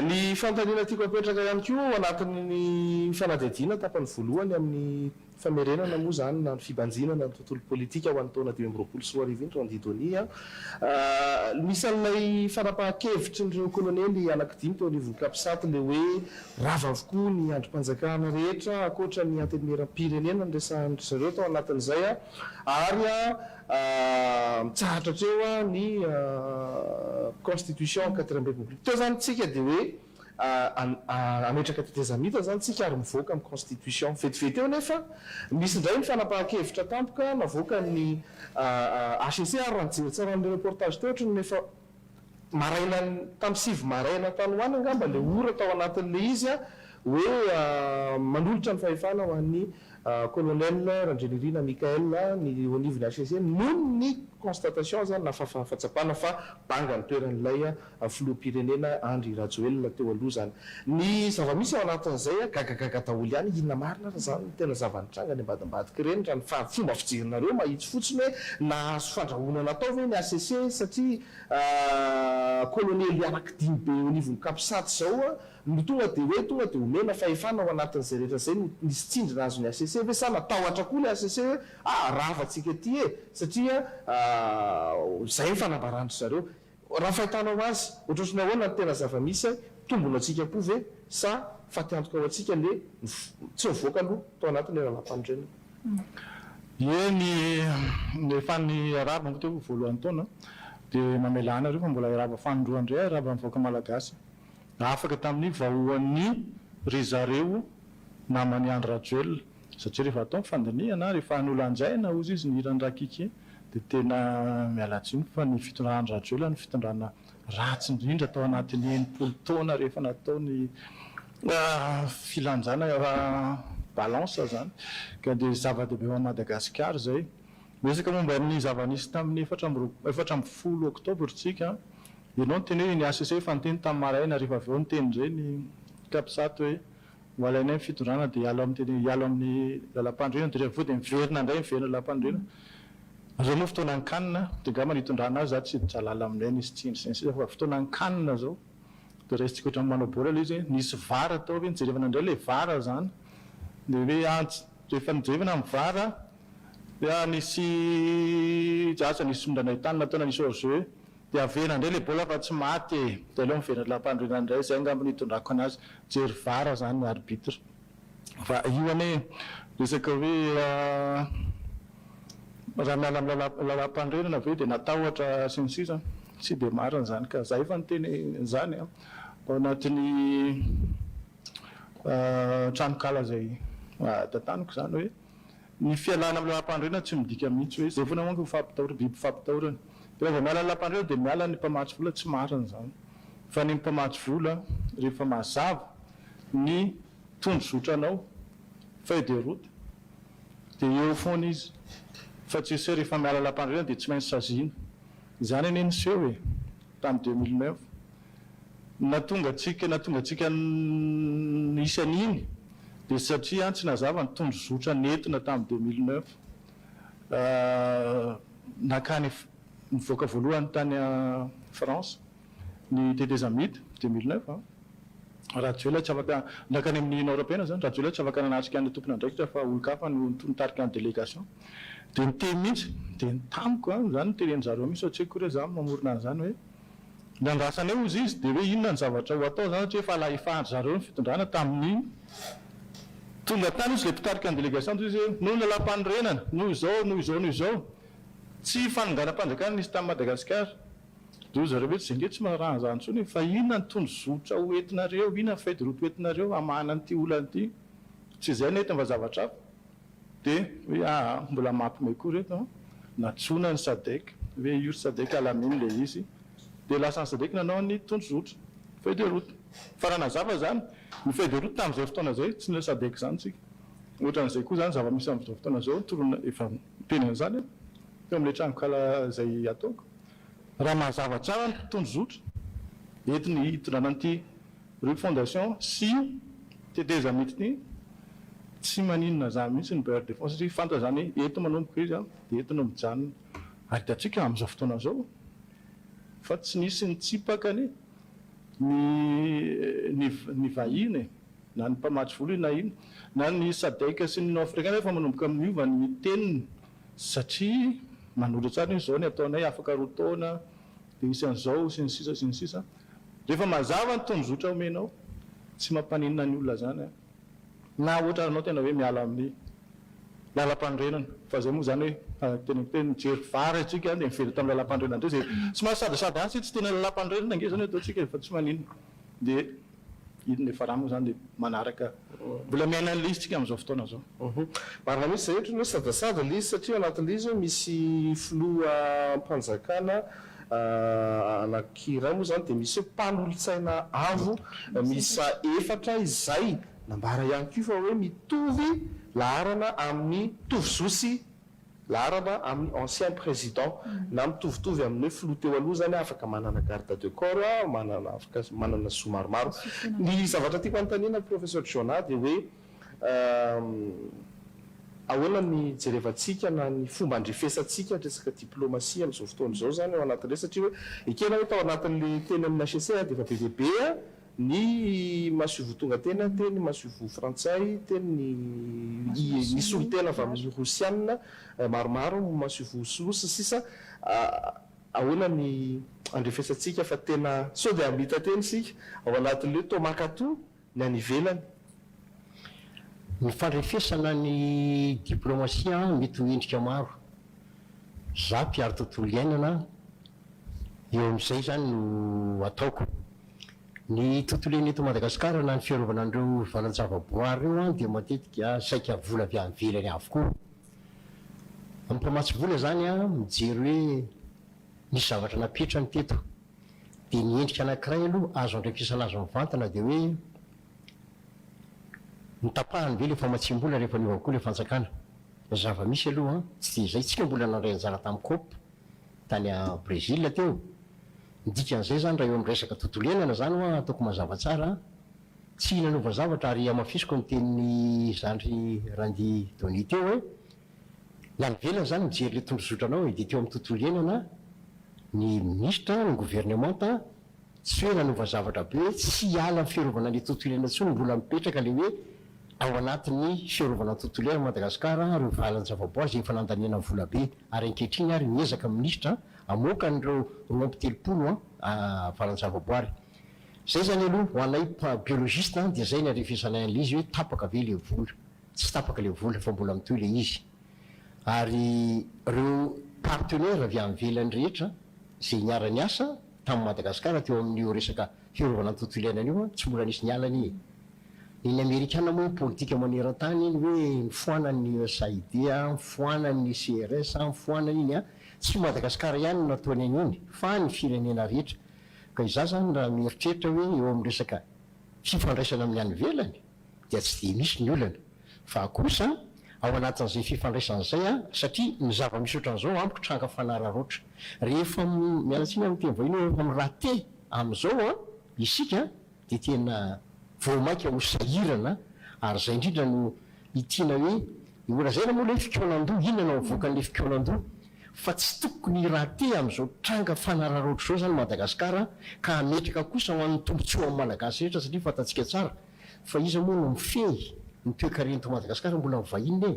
Ny fanontaniana tiako apetraka ihany koa ao anatin'ny fanadihadiana tapany voalohany amin'ny Famerenana moa izany na ny fibanjinana ny tontolo politika ho an'ny taona 2025 iny, Randy Donia. Nisy an'ilay fanapahan-kevitrin'ireo kolonely anankidimy teo anivon'ny Capsat ilay hoe rava avokoa ny andrim-panjakana rehetra ankoatra ny Antenimierampirenena noresahan-dry zareo tao anatin'izay ary mitsahatra hatreo ny Constitution quatrième République. Teo izany isika dia hoe. Hametraka tetezamita izany tsika ary mivoaka amin'ny constitution. Vetivety eo nefa misy indray ny fanapahan-kevitra tampoka navoakan'ny hcc ary raha nijery tsara an'ilay reportage teo ohatran'ny efa maraina tamin'ny sivy maraina tany ho any angamba ilay ora tao anatin'ilay izy. Hoe manolotra ny fahefana ho an'ny Colonel Randrianirina Michael ny eo anivon'ny hcc noho ny constatation izany na fahatsapana fa banga ny toeran'ilay filoham-pirenena Andry Rajoelina teo aloha izany. Ny zava-misy ao anatin'izay, gagagaga daholo ihany, inona marina ary izany no tena zava-nitranga any ambadimbadika ireny raha ny fomba fijerinareo mahitsy fotsiny hoe nahazo fandrahonana tao ve ny hcc satria kolonely anankidimy be eo anivon'ny capsat izao no tonga dia hoe tonga dia omena fahefana ao anatin'izay rehetra izay no nisy tsindry nahazo ny hcc ve sa natahotra koa ilay hcc hoe ah rava tsika aty e satria izay ny fanambaran-dry zareo. Raha fahitanao azy, ohatrohatry ny ahoana ny tena zava-misy hay, tombony antsika koa ve sa fatiantoka ho antsika le tsy nivoaka aloha tao anatin'ilay lalàmpanorenana? Eny, efa niarahaba moa teo voalohan'ny taona dia mamelà anareo fa mbola hiarahaba fanindroany indray hiarahaba ny vahoaka malagasy afaka tamin'ny vahoan'ny ry zareo naman'i Andry Rajoelina satria rehefa atao ny fandinihana, rehefa nolanjaina hozy izy ny hiran'i Rakiky dia tena miala tsiny fa ny fitondrana Andry Rajoelina no fitondrana ratsy indrindra tao anatin'ny 60 taona rehefa natao ny filanjana balance izany ka dia zava-dehibe ho an'i Madagasikara izay. Miresaka momba ny zava-nisy tamin'ny 14 oktobra isika, ianao niteny hoe ny HCC efa niteny tamin'ny maraina rehefa avy eo niteny indray ny Capsat hoe Ho alainay ny fitondrana dia hiala amin'ny teny hiala amin'ny lalam-panorenana dia rehefa avy eo dia miverina indray miverina lalam-panorenana. Izao moa fotoanan'ny can dia angamba ny hitondrana azy za tsy hiditra lalina aminay nisy tsindry sy ny sisa fa fotoanan'ny can izao dia raisintsika ohatran'ny manao baolina ilay izy hoe nisy var tao ve nijerevana indray ilay var izany dia hoe antsy rehefa nijerevana ny var dia nisy asa nisy nandray tany natao na nisy hors jeu Dia averina indray ilay baolina fa tsy maty e! Dia aleo miverina lalam-panorenana indray, izay angamba no hitondrako anazy, jery var izany ny arbitre. Fa io anie resaka hoe raha miala amin'ny lalam-panorenana ve dia natahotra sy ny sisa, tsy dia marina izany ka. Za efa niteny an'izany ao anatin'ny tranonkala izay tantaniko izany hoe. Ny fialana amin'ny lalam-panorenana tsy midika mihitsy hoe izay foana manko ny fampitahorana, biby fampitahorana. Dia raha vao miala ny lalam-panorenana dia miala ny mpamatsy vola, tsy marina izany. Fa ny mpamatsy vola rehefa mazava ny tondrozotranao, feuille de route, dia eo foana izy. Fa tsy hoe rehefa miala lalam-panorenana dia tsy maintsy saziana. Izany anie niseho e, tamin'ny 2009. Nahatonga antsika nahatonga antsika nisy an'iny dia satria tsy nazava ny tondrozotra nentina tamin'ny 2009. Nankany nivoaka voalohany tany France ny tetezamita 2009. Rajoelina tsy afaka nankany amin'ny Union Européenne izany, Rajoelina tsy afaka nanatrika ny tompon'andraikitra fa olon-kafa no nitarika ny délégation. Dia niteny mihitsy, dia ny tamiko an, izany no tenenin-dry zareo mihitsy fa tsy haiko akory hoe izaho no mamorona an'izany hoe, Nandrasana eo ozy izy dia hoe inona ny zavatra ho atao zany satria efa lahefahan-dry zareo ny fitondrana tamin'iny. Tonga tany ozy ilay mpitarika ny délégation dia izy hoe noho ny lalàmpanorenana, noho izao, noho izao, noho izao. Tsy fanonganam-panjakana nisy tany Madagasikara. Dia hoy zareo hoe tsy ange tsy maharaha an'izany intsony e, fa inona ny tondrozotra ho entinareo, inona ny feuille de route ho entinareo hamahana an'ity olana ity. Tsy izay no entina fa zavatra hafa. Dia hoe aa mbola mampime koa reto an, nantsoina ny sadec hoe io ry sadec alamino le izy, dia lasa ny sadec nanao ny tondrozotra, feuille de route. Fa raha nazava izany, ny feuille de route tamin'izay fotoana izay tsy nila sadec izany tsika. Ohatran'izay koa izany zava-misy amin'izao fotoana izao, tolona efa niteny an'izany aho teo amin'ilay tranonkala izay ataoko. Raha mazava tsara ny tondrozotra entiny hitondrana an'ity Refondation sy tetezamita ity tsy maninona zany mihitsy ny bailleur de fonds satria fantany zany hoe eto manomboka izy dia eto no mijanona ary hitantsika amin'izao fotoana izao fa tsy nisy nitsipaka anie ny ny ny vahiny e na ny mpamatsy vola io na inona na ny sadec sy ny union africaine efa manomboka miova ny teniny satria manoro tsara hoe izao ny ataonay afaka roa taona dia hisy an'izao sy ny sisa sy ny sisa Rehefa mazava ny tondrozotra omenao, tsy mampaninona ny olona zany an! Na ohatra ary anao tena hoe miala amin'ny lalam-panorenana, fa zay moa zany hoe araka teneniko teo, mijery var isika dia miverina tamin'ny lalam-panorenana indray zay somary sadasada any satria tsy tena lalam-panorenana ange zany ataontsika e, fa tsy maninona. Dia iny efa raha moa zany dia manaraka, mbola miaina an'ilay izy tsika amin'izao fotoana izao. Marina mihitsy zay, ohatran'ny hoe sadasada ilay izy satria ao anatin'ilay izy hoe misy filoham-panjakana Anankiray moa izany dia misy hoe mpanolotsaina avo miisa efatra izay Nambara ihany koa fa hoe mitovy laharana amin'ny mitovy zo sy laharana amin'ny ancien président na mitovitovy amin'ny hoe filoha teo aloha izany afaka manana garde de corps, manana afaka manana zo maromaro. Ny zavatra tiako hanontaniana Professeur Jonah dia hoe ahoana ny hijerevantsika na ny fomba handrefesantsika ny resaka diplomasia amin'izao fotoana izao izany ao anatin'ireny satria hoe ekena hoe tao anatin'ilay teny amin'ny HCC dia efa be dia be ny masoivoho tonga teny, teny masoivoho frantsay, teny ny ny solontena avy amin'ny rosiana maromaro, masoivoho sinoa sy ny sisa Ahoana ny handrefesantsika fa tena sao dia hamita teny isika ao anatin'ilay hoe toa mankato ny any ivelany. Ny fandrefesana ny diplomasia mety ho endrika maro. Za mpiaro tontolo iainana, eo amin'izay izany no ataoko. Ny tontolo iainana eto Madagasikara na ny fiarovana an'ireo valan-javaboary ireo dia matetika saika vola avy any ivelany avokoa. Ny mpamatsy vola izany mijery hoe nisy zavatra napetrany teto. Dia ny endrika anankiray aloha azo andraikisana azy mivantana dia hoe notapahany ve ilay famatsiam-bola rehefa niova koa ilay fanjakana? Ny zava-misy aloha tsy dia izay, tsika mbola nandray anjara tamin'ny cop tany Brésil teo, ny dikan'izay izany raha eo amin'ny resaka tontolo iainana izany hoa ataoko mazava tsara, tsy nanova zavatra ary hamafisiko ny tenin'i zandry Randy Donny teo hoe Ny any ivelany izany mijery ilay tondrozotranao e, dia teo amin'ny tontolo iainana ny minisitra, ny governemanta, tsy hoe nanova zavatra be hoe tsy hiala amin'ny fiarovana ilay tontolo iainana intsony, mbola mipetraka ilay hoe ao anatin'ny fiarovana ny tontolo iainana Madagasikara ireo valan-javaboary izay efa nandaniana vola be ary ankehitriny ary miezaka ny minisitra hamoaka an'ireo 32 valan-javaboary. Izay izany aloha ho anay biologiste dia izay ny arefesanay an'ilay izy hoe tapaka ve ilay vola. Tsy tapaka ilay vola fa mbola mitohy ilay izy ary ireo partenaires avy any ivelany rehetra izay niara-niasa tamin'i Madagasikara teo amin'io resaka fiarovana ny tontolo iainana io tsy mbola nisy niala anie e. Ny Amerikana moa politika maneran-tany iny hoe mifoana ny USAID, mifoana ny CRS, mifoana iny an, tsy Madagasikara ihany no nataony an'iny fa ny firenena rehetra. Ka izaho izany raha mieritreritra hoe eo amin'ny resaka fifandraisana amin'ny any ivelany, dia tsy dia misy ny olana fa kosa ao anatin'izay fifandraisana izay an, satria ny zava-misy ohatran'izao amiko tranga fanararaotra. Rehefa, miala tsiny amin'ny teny vahiny hoe rehefa mi-rater amin'izao an isika dia tena vao mainka ho sahirana ary izay indrindra no itiana hoe holazaina moa ilay hoe fikaonandoha, inona no avoakan'ilay fikaonandoha fa tsy tokony hi-rater amin'izao tranga fanararaotra izao izany Madagasikara ka hametraka kosa ho an'ny tombotsoan'ny Malagasy rehetra satria fantatsika tsara Fa iza moa no mifehy ny toekarena eto Madagasikara mbola ny vahiny e?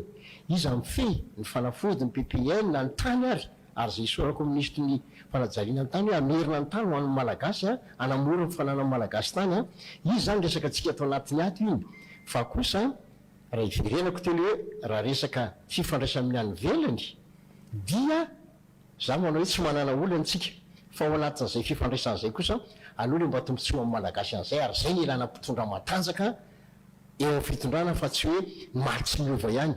Iza mifehy ny fanafody, ny PPN, ny tany ary? Ary izay isaorako ny minisitry ny fanajariana ny tany hoe hamerina ny tany ho an'ny Malagasy a, hanamora ny fananan'ny Malagasy tany a. Izy izany resaka antsika ato anatiny ato iny. Fa kosa raha hiverenako teo ilay hoe raha resaka fifandraisana amin'ny any ivelany dia Za manao hoe tsy manana olana tsika fa ao anatin'izay fifandraisana izay kosa aleo le mba tombotsoa amin'ny Malagasy an'izay ary izay ny ilana mpitondra matanjaka eo amin'ny fitondrana fa tsy hoe ny maly tsy miova ihany.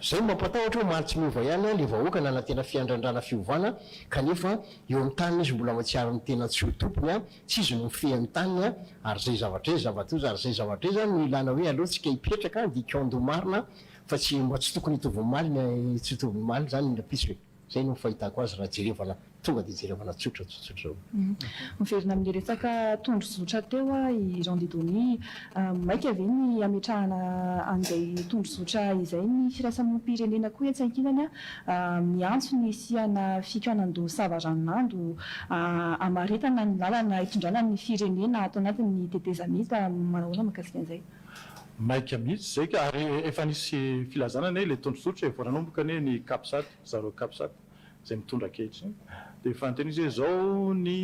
Izay no mampatahotra hoe maly tsy miova ihany le vahoaka nanantena fiandrandrana fiovana kanefa eo amin'ny taniny izy mbola matsiaro ny tena tsy ho tompony tsy izy no mifehy ny taniny ary izay zavatra izay zava-doza ary izay zavatra izay zany no ilana hoe aleo tsika hipetraka dia hikaon-doha marina Fa tsy mba tsy tokony hitovy omaly ny tsy hitovy omaly zany ny rapiso e! Zay no fahitako azy raha jerevana tonga dia jerevana tsotra tsotsotra zao. Miverina amin'ny resaka tondrozotra teo i Jean Dieudonné, maika ve ny hametrahana an'izay tondrozotra izay ny firaisamonim-pirenena koa etsy ankilany miantso ny hisiana fikaonandoha savaranonando hamaritana ny lalana hitondrana ny firenena ato anatin'ny tetezamita, manahoana mahakasika an'izay? Maika mihitsy izay ka, ary efa nisy filazana anie ilay tondrozotra e, vao nanomboka anie ny capsat, zareo capsat izay mitondra ankehitriny, dia efa niteny izy hoe izao ny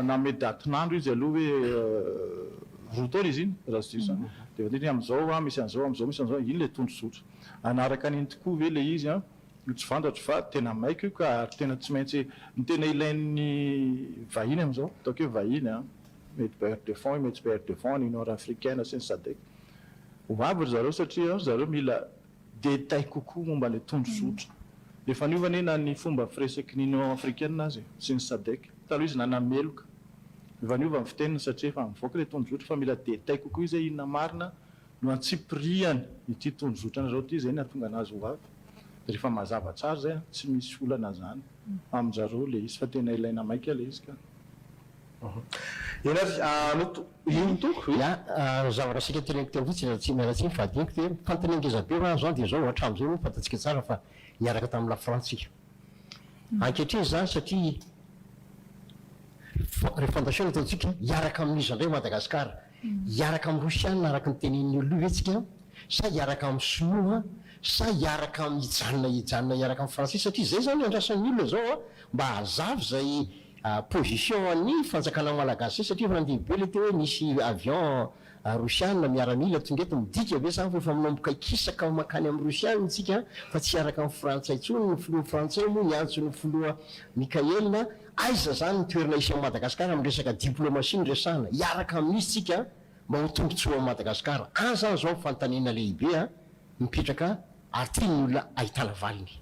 nanome datin'andro izy aloha hoe roa taona izy iny raha tsy diso aho, dia efa niteny hoe amin'izao an misy an'izao, amin'izao misy an'izao, iny ilay tondrozotra. Hanaraka an'iny tokoa ve ilay izy an, io tsy fantatro fa tena maika io ka, ary tena tsy maintsy, ny tena ilain'ny vahiny amin'izao, ataoko hoe vahiny an, Mety bailleur de fonds io, mety tsy bailleur de fonds, ny Union Africaine sy ny Sadec. Ho avy ry zareo satria ry zareo mila détail kokoa momba ilay tondrozotra. Efa niova anie na ny fomba firesaky ny Union Africaine aza e, sy ny Sadec. Taloha izy nanameloka. Efa niova ny fiteniny satria efa mivoaka ilay tondrozotra fa mila détail kokoa izy hoe inona marina. no antsipirihany ity tondrozotranareo ity izay nahatonga anazy ho avy. Dia rehefa mazava tsara izay an, tsy misy olana izany amin-jareo ilay izy fa tena ilaina maika ilay izy ka. Eny ary, Anoto, ino tompoko e? Ya, ny zavatra saika teneniko teo fotsiny raha tsy miala tsiny fa adinoko dia fanontaniana ngeza be ho'a zao dia zao hatramin'izay moa fantatsika tsara fa niaraka tamin'i la Frantsa isika. Ankehitriny izany satria refondation no ataontsika hiaraka amin'iza indray Madagascar? Hiaraka amin'ny Rosiana araka ny tenenin'ny olona io ve tsika sa hiaraka amin'ny Sinoa sa hiaraka amin'ny hijanona hijanona hiaraka amin'ny Frantsay satria izay izany andrasan'ny olona izao a mba hazava izay position an'ny fanjakana malagasy izay satria efa nandeha be ilay teo hoe nisy avion Rosiana miaramila tonga eto midika ve izany fa efa manomboka hikisaka mankany amin'ny Rosiana isika fa tsy hiaraka amin'ny Frantsay intsony ny filoha frantsay moa niantso ny filoha Mickaël Aiza zany ny toerana hisy an'i Madagascar amin'ny resaka diplomatie no resahana? Hiaraka amin'iza tsika mba ho tombotsoa an'i Madagascar? Any zany zao ny fanontaniana lehibe a mipetraka ary tian'ny olona ahitana valiny.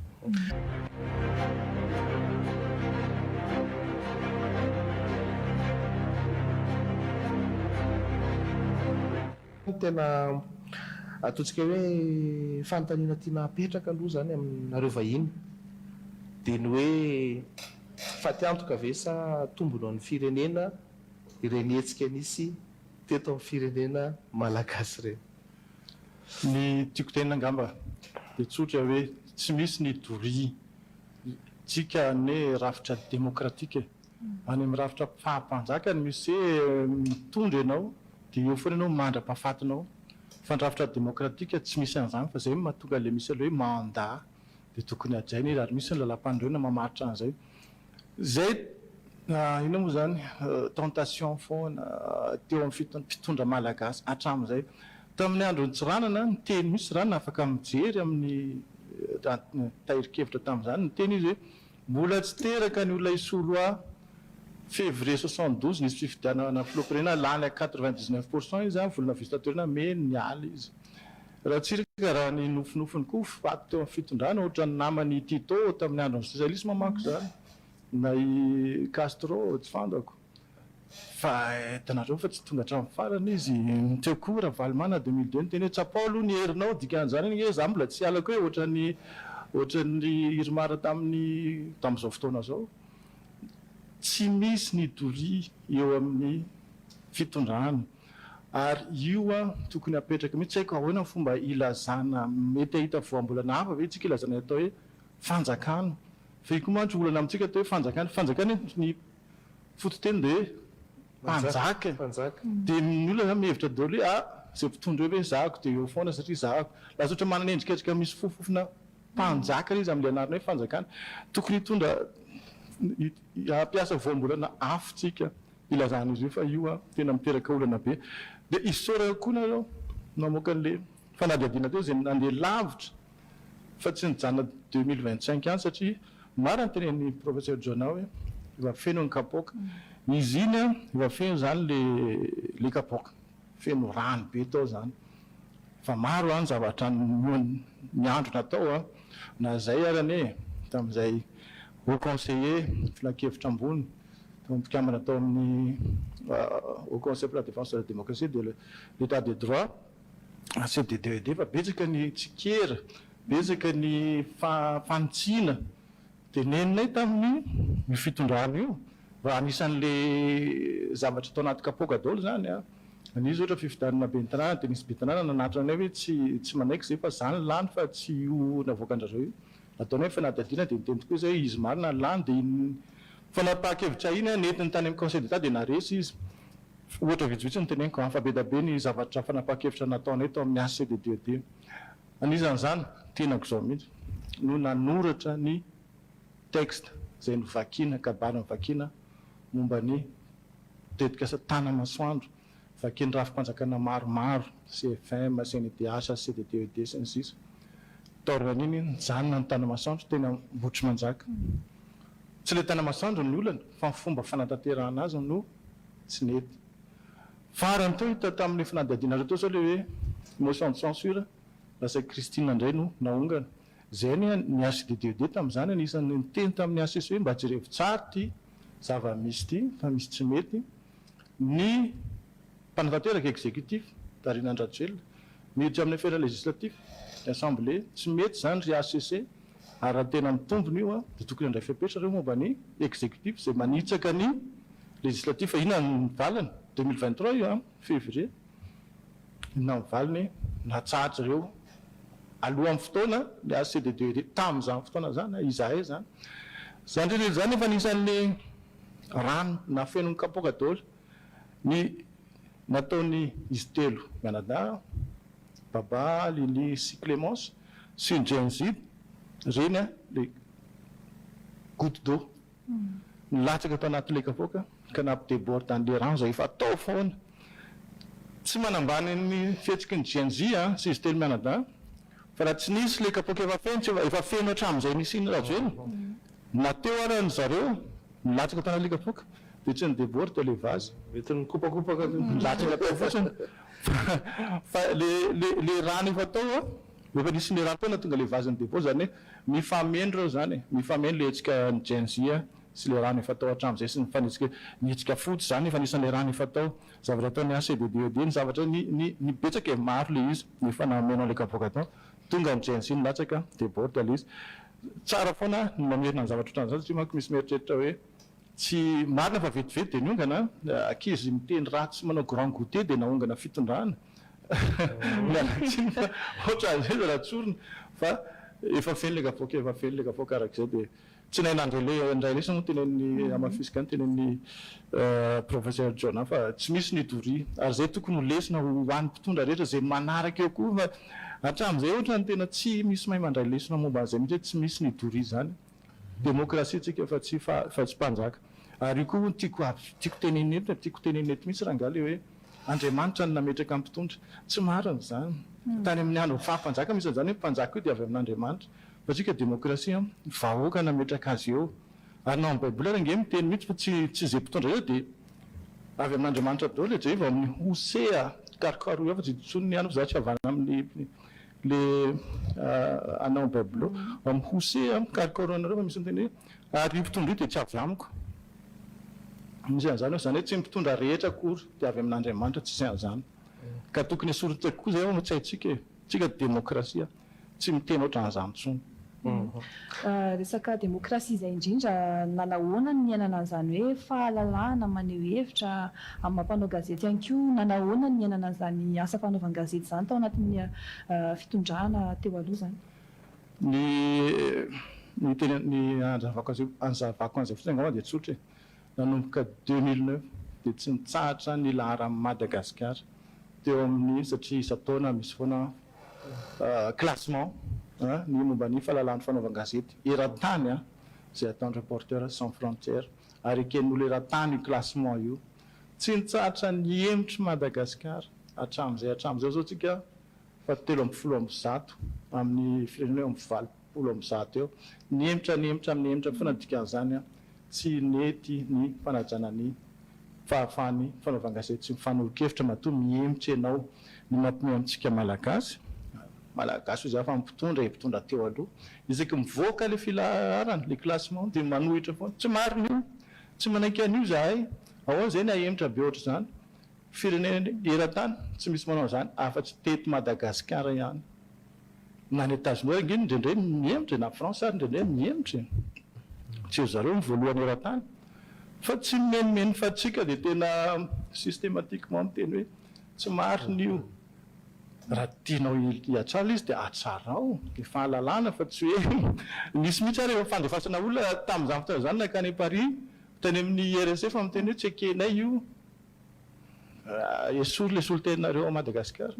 Ny tena ataontsika hoe fanontaniana tiana hapetraka aloha izany aminareo vahiny dia ny hoe fatiantoka ve sa tombony ho an'ny firenena ireny hetsika nisy teto amin'ny firenena malagasy ireny? Ny tiako tenenina angamba dia tsotra hoe tsy misy ny doria tsika anie rafitra demokratika e! Any amin'ny rafitra faha-mpanjaka no misy hoe mitondra ianao dia eo foana ianao mandra-pahafatinao. Fa ny rafitra demokratika tsy misy an'izany fa izay no mahatonga ilay misy ilay hoe mandat dia tokony hajaina izy ary misy ny lalàmpanorenana mamaritra an'izay. Izay inona moa izany tentation foana teo amin'ny mpitondra malagasy hatramin'izay. Tamin'ny andron'i Tsiranana niteny mihitsy Tsiranana afaka mijery amin'ny tahirin-kevitra tamin'izany niteny izy hoe Mbola tsy teraka ny olona hisolo ahy. Février 72 nisy fifidianana filoham-pirenena lany à 99 pour cent izy an, volana vitsy taty aoriana mai niala izy. Ratsiraka raha ny nofinofiny koa faty teo amin'ny fitondrana ohatran'ny namany i Tito tamin'ny andron'ny sosialisma manko izany na i Castro tsy fantako. Fa hitanareo fa tsy tonga hatramin'ny farany izy. Teo koa Ravalomanana 2002 niteny hoe tsapao aloha ny herinao, dikan'izany anie za mbola tsy hialako hoe ohatran'ny ohatran'ny Irmar tamin'ny tamin'izao fotoana izao. Tsy misy ny doria eo amin'ny fitondrana ary io an tokony hapetraka mihitsy, tsy haiko ahoana ny fomba hilazana, mety hahita voambolana hafa ve tsika hilazana ny atao hoe fanjakana fa io koa mantsy olana amintsika atao hoe fanjakana, fanjakana ny Fototeny dia hoe mpanjaka e. Dia ny olona zany mihevitra daholo hoe ah izay mpitondra eo ve zahako dia eo foana satria zahako. Lasa ohatra manana endrikendrika misy fofofofona mpanjaka ilay izy amin'ilay anarana hoe fanjakana. Tokony hitondra hampiasa voambolana hafa tsika hilazana izy io fa io an tena miteraka olana be. Dia isaorana koa nareo namoaka an'ilay fanadihadiana teo izay nandeha lavitra fa tsy nijanona 2025 ihany satria Marina ny tenenin'i Professeur Jonah hoe efa feno ny kapoaka. Izy iny an, efa feno izany le le kapoaka. Feno rano be tao izany. Fa maro an ny zavatra ny andro natao an, na izay ary anie tamin'izay haut conseiller filankevitra ambony tao mpikambana tao amin'ny haut conseil pour la défense de la démocratie et de l'état de droit, HCDDED, fa betsaka ny tsikera Betsaka ny fanitsiana teneninay tamin'ny io fitondrana io fa anisan'le zavatra tao anaty kapoaka daholo izany an! Nisy ohatra fifidianana ben'ny tanàna dia nisy ben'ny tanàna nanatona anay hoe tsy tsy manaiky izay fa za no lany fa tsy io navoakan-dRareo io. Nataonay ny fanadihadiana dia niteny tokoa izy hoe izy marina no lany dia iny fanapahan-kevitra iny an nentiny tany amin'ny conseil d'Etat dia naharesy izy. Ohatra vitsivitsy no teneniko an fa be dia be ny zavatra fanapahan-kevitra nataonay tao amin'ny HCDDED. Anisan'izany, tenako izao mihitsy no nanoratra ny texte izay novakiana, kabary novakiana momba ny tetikasa Tanamasoandro, vakian'ny rafi-panjakana maromaro, CFM, CNIDH, CDDED, sy ny sisa Taorian'iny, nijanona ny Tanamasoandro teny Ambohitrimanjaka. Tsy ilay Tanamasoandro ny olana fa ny fomba fanatanterahana azy no tsy nety. Farany teo hita tamin'ny fanadihadianareo teo zao le hoe motion de censure lasa Christine indray no naongana. Zay anie ny HCDDED tamin'izany anisan'ny niteny tamin'ny HCC hoe mba jerevo tsara ity zava-misy ity fa misy tsy mety. Ny mpanatanteraka, executif, tarihin'i Andry Rajoelina. Miditra amin'ny affaire législatif ny assemblée, tsy mety izany ry HCC ary raha tena mitombina io dia tokony handray fepetra ireo momba ny exécutif izay manitsaka ny législatif fa inona ny valiny? 2023 io an, février, inona ny valiny? Natsahatra ireo alohan'ny fotoana ny HCDDED tamin'izany fotoana izany, izahay izany. Izany rehetra izany efa anisan'ny rano nafeno ny kapoaka daholo ny nataony izy telo mianadahy, Baba, Lily sy Clémence, sy ny Gen Z, ireny an, ilay goutte d'eau nilatsaka tao anatin'ilay kapoaka ka nampi-deborde an'ilay rano izay efa tao foana. Tsy manambany ny fihetsiky ny Gen Z an, sy izy telo mianadahy, fa raha tsy nisy ilay kapoaka efa feno, tsy efa feno hatramin'izay nisian'i Rajoelina, Na teo ara ny zareo nilatsaka tany alikapoka dia tsy ni-deborde le vase. Mety nikopakopaka teo. Nilatsaka tao fotsiny fa le le le rano efa tao an, efa nisy le rano tao nahatonga le vase ni-deborde zany hoe mifameno reo zany e, mifameno le hetsika ny Gen Z sy le rano efa tao hatramin'izay sy ny fanetsika ny hetsika fotsy zany efa anisan'le rano efa tao, zavatra ataon'ny HCDDED ny zavatra ny ny ny betsaka e, maro le izy efa nameno an'le kapoaka tao, tonga ny Gen Z nilatsaka, deborde le izy. Tsara foana ny mamerina ny zavatra ohatran'izany satria manko misy mieritreritra hoe tsy marina fa vetivety dia niongana, ankizy miteny ratsy manao grand goûter dia naongana fitondrana, miala tsiny fa ohatran'izay izy raha tsorina fa efa feno ilay kapoaka, efa feno ilay kapoaka arak'izay dia tsy nahay nandray ndray lesona moa tenenin'ny hamafisiko ihany tenenin'ny Professeur Jonah fa tsy misy ny doria ary izay tokony ho lesona ho an'ny mpitondra rehetra izay manaraka eo koa fa hatramin'izay ohatra ny tena tsy misy mahay mandray lesona momba an'izay mihitsy hoe tsy misy ny doria izany. Demokrasia tsika fa tsy fa tsy mpanjaka. Ary io koa hono tiako tiako tenenina eto tiako tenenina eto mihitsy rangahy ilay hoe Andriamanitra no nametraka ny mpitondra. Tsy marina izany. Tany amin'ny andron'ny faha mpanjaka misy an'izany hoe mpanjaka io dia avy amin'Andriamanitra. Fa tsika demokrasia vahoaka nametraka azy eo. Ary na ao amin'ny baiboly ary ange miteny mihitsy fa tsy tsy izay mpitondra eo dia avy amin'Andriamanitra daholo e, jereo amin'ny Hosea karokarohy ao fa tsy intsony ny any fa za tsy havana amin'ny le anao amin'ny baiboly ao, ao amin'ny Hosea karokarohinareo fa misy miteny hoe ary io mpitondra io dia tsy avy amiko, misy an'izany ao, izany hoe tsy ny mpitondra rehetra akory dia avy amin'Andriamanitra, tsisy an'izany, ka tokony esorintsika koa izay ao an-tsaintsika e, tsika demokrasia. Tsy miteny ohatran'izany intsony. Resaka demokrasia izay indrindra, nanahoana ny niainana an'izany hoe fahalalahana maneho hevitra amin'ny maha mpanao gazety ihany koa, nanahoana ny niainana an'izany asa fanaovan-gazety izany tao anatin'ny fitondrana teo aloha izany? Ny ny teny ny hanazavako azy hanazavako an'izay fotsiny angamba dia tsotra e. Nanomboka 2009 dia tsy nitsahatra ny laharan'i Madagasikara teo amin'ny satria isan-taona misy foana classement ny momba ny fahalalahan'ny fanaovan-gazety eran-tany izay ataon'ny Reporters sans frontières ary eken'ny olona eran-tany io classement io. Tsy nitsahatra nihemotra i Madagasikara hatramin'izay hatramin'izao izao tsika fa 113 amin'ny firenena eo amin'ny 180 eo. Nihemotra nihemotra nihemotra foana ny dikan'izany tsy nety ny fanajana ny fahafahan'ny fanaovan-gazety sy mifanolo-kevitra matoa mihemotra ianao ny mampiomehy amintsika Malagasy, Malagasy hoy za fa ny mpitondra e, mpitondra teo aloha, isaky mivoaka le filaharana, le classement dia manohitra foana, tsy marina io, tsy manaiky an'io zahay, ahoana zay ny hahemotra be ohatr'izany, firenena eran-tany tsy misy manao an'izany afa-tsy teto Madagasikara ihany. Na any Etazonia ary ange indraindray mihemotra e, na France ary indraindray mihemotra e. Tsy ry zareo no voalohany eran-tany. Fa tsy mimenomenona fa tsika dia tena systématiquement miteny hoe tsy marina io. Raha tianao hihatsara ilay izy dia hatsarao ny fahalalana fa tsy hoe nisy mihitsy ary efa fandefasana olona tamin'izany fotoana izany nankany Paris tany amin'ny IRC fa miteny hoe tsy ekenay io. Esory ilay solontenareo ao Madagasikara.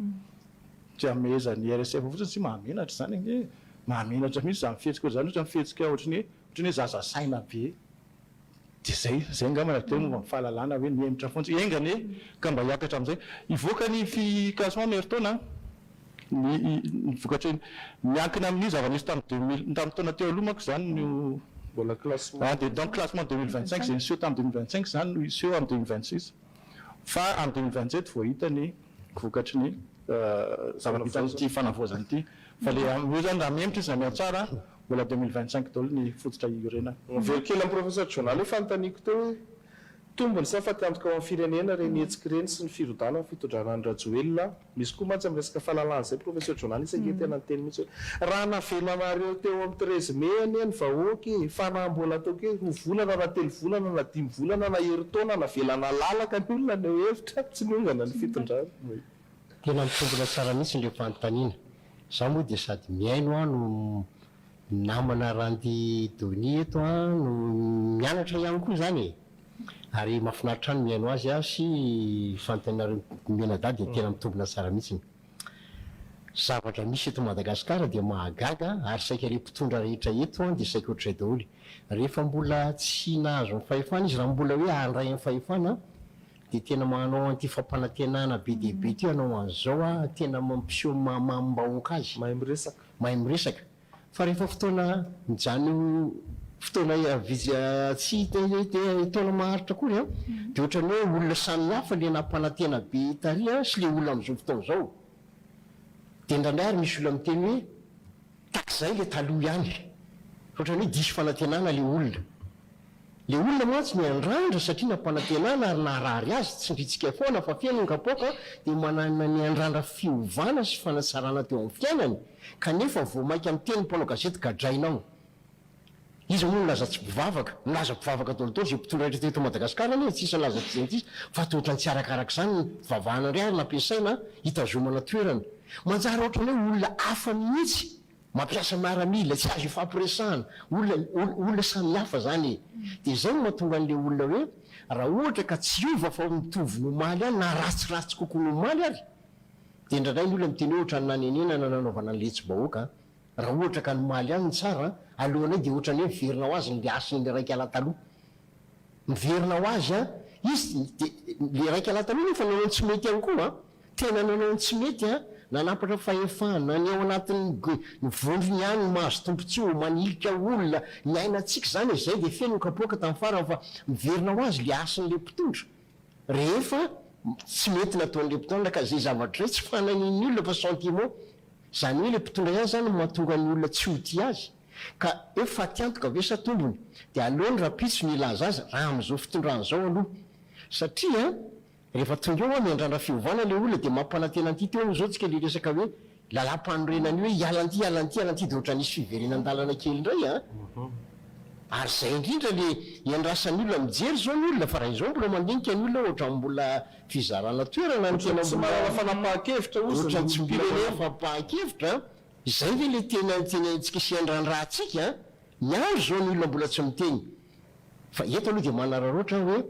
Tsy amehezan'ny IRSF fotsiny tsy mahamenatra izany ange e. Mahamenatra mihitsy izany fihetsika izany, ohatran'ny fihetsika ohatran'ny hoe ohatran'ny hoe zaza saina be. Dia izay, izay angamba no teo momba ny fahalalana hoe mihemotra foana tsika. Enga anie ka mba hiakatra amin'izay. Hivoaka ny fi classement amin'ny herintaona an. Ny ny vokatry ny miankina amin'ny zava-nisy tamin'ny deux mille tamin'ny taona teo aloha manko izany no Mbola classement. Ah dia donc classement 2025 izay niseho tamin'ny 2025 izany no hiseho amin'ny 2026. Fa amin'ny 2027 vao hita ny vokatry ny zava-bitan'ity fanavaozana ity. Fa le io izany raha mihemotra izy na mihatsara mbola 2025 daholo ny fototra iorenana. Miverina kely amin'i Professeur Jonah ilay fanontaniako teo hoe. Tombony sa fatiantoka ho an'ny firenena ireny hetsika ireny sy ny firodanan'ny fitondrana an'i Rajoelina? Misy koa mantsy amin'ny resaka fahalalahana izay Professeur Jonah nisy ange tena niteny mihitsy hoe raha navelanareo teo amin'ny 13 mai anie ny vahoaka e, fa raha mbola ataoko hoe roa volana na telo volana na dimy volana na herintaona navela nalalaka ny olona haneho hevitra, tsy niongana ny fitondrana. Tena mitombina tsara mihitsy ilay fanontaniana. Izaho moa dia sady mihaino aho no namana Randy Donia eto an, no mianatra ihany koa izany e! Ary mahafinaritra ahy ny mihaino azy sy fanontanianareo mianadahy dia tena mitombina tsara mihitsy. Zavatra misy eto Madagasikara dia mahagaga ary saika ireo mpitondra rehetra eto an dia saika ohatr'izay daholo. Rehefa mbola tsy nahazo ny fahefana izy, raha mbola hoe handray ny fahefana dia tena manao an'ity fampanantenana be dia be ity hanao an'izao aho, tena mampiseho ny maha mamim-bahoaka azy. Mahay miresaka. Mahay miresaka. Fa rehefa fotoana mijanona eo fotoana vitsy tsy taona maharitra akory an, dia ohatran'ny hoe olona samihafa ilay nampanantena be tary an sy ilay olona amin'izao fotoana izao. Dia indraindray ary misy olona miteny hoe takizay ilay taloha ihany. Fa ohatran'ny hoe diso fanantenana ilay olona. Le olona mantsy miandrandra satria nampanantenana ary naharary azy, tsindrintsika foana fa feno ny kapoaka dia manana niandrandra fiovana sy fanatsarana teo amin'ny fiainany kanefa vao maika miteny mpanao gazety gadraina ao. Iza moa nilaza tsy mpivavaka? Milaza mpivavaka daholo daholo izay mpitondra rehetra teto Madagascar anie, tsisy nilaza tsy izay tsisy fa toa ohatran'ny tsy arakarak'izany ny fivavahana indray ary nampiasaina hitazomana toerana. Manjary ohatran'ny hoe olona hafa mihitsy Mampiasa miaramila, tsy azo ifampiresahana, olona olona samy hafa zany e! De zay no mahatonga an'le olona hoe raha ohatra ka tsy hiova fa mitovy ny omaly ihany na ratsiratsy kokoa ny omaly ary de indraindray ny olona miteny hoe ohatran'ny nanenenana nanaovana an'le hetsi-bahoaka an! Raha ohatra ka ny omaly ihany no tsara an, alohanay de ohatran'ny hoe miverina ho azy ny le hasin'le raikalahy taloha. Miverina ho azy an! Izy de le raikalahy taloha nefa nanao ny tsy mety ihany koa an! Tena nanao ny tsy mety an! Nanampatra fahefana, ny ao anatin'ny ny vondrony ihany no mahazo tombotsoa, manilika olona, niainantsika izany e, izay dia feno ny kapoaka tamin'ny farany fa miverina ho azy le hasin'le mpitondra rehefa tsy mety nataon'le mpitondra ka izay zavatra izay tsy fananian'ny olona fa sentiment, izany hoe le mpitondra ihany izany no mahatonga ny olona tsy ho tia azy ka hoe fatiantoka ve sa tombony dia aleony rahampitso ny hilaza azy raha amin'izao fitondrana izao aloha satria Rehefa tonga eo an miandrandra fiovana le olona dia mampanantena an'ity teo zao tsika le resaka hoe lalam-panorenana io hoe hiala an'ity hiala an'ity hiala an'ity dia ohatran'ny hisy fiverenan-dalana kely indray an! Ary zay indrindra le iandrasan'ny olona mijery zao ny olona fa raha izao mbola mandinika ny olona ohatran'ny mbola fizarana toerana no tena Tsy mbola manana fanapahan-kevitra ozy ny ohatran'ny tsy mbola manana olom-pirenena. fanapahan-kevitra an! Izay ve le tena tenentsika sy iandrandrantsika an! Miandry zao ny olona mbola tsy miteny fa eto aloha dia manararaotra aho hoe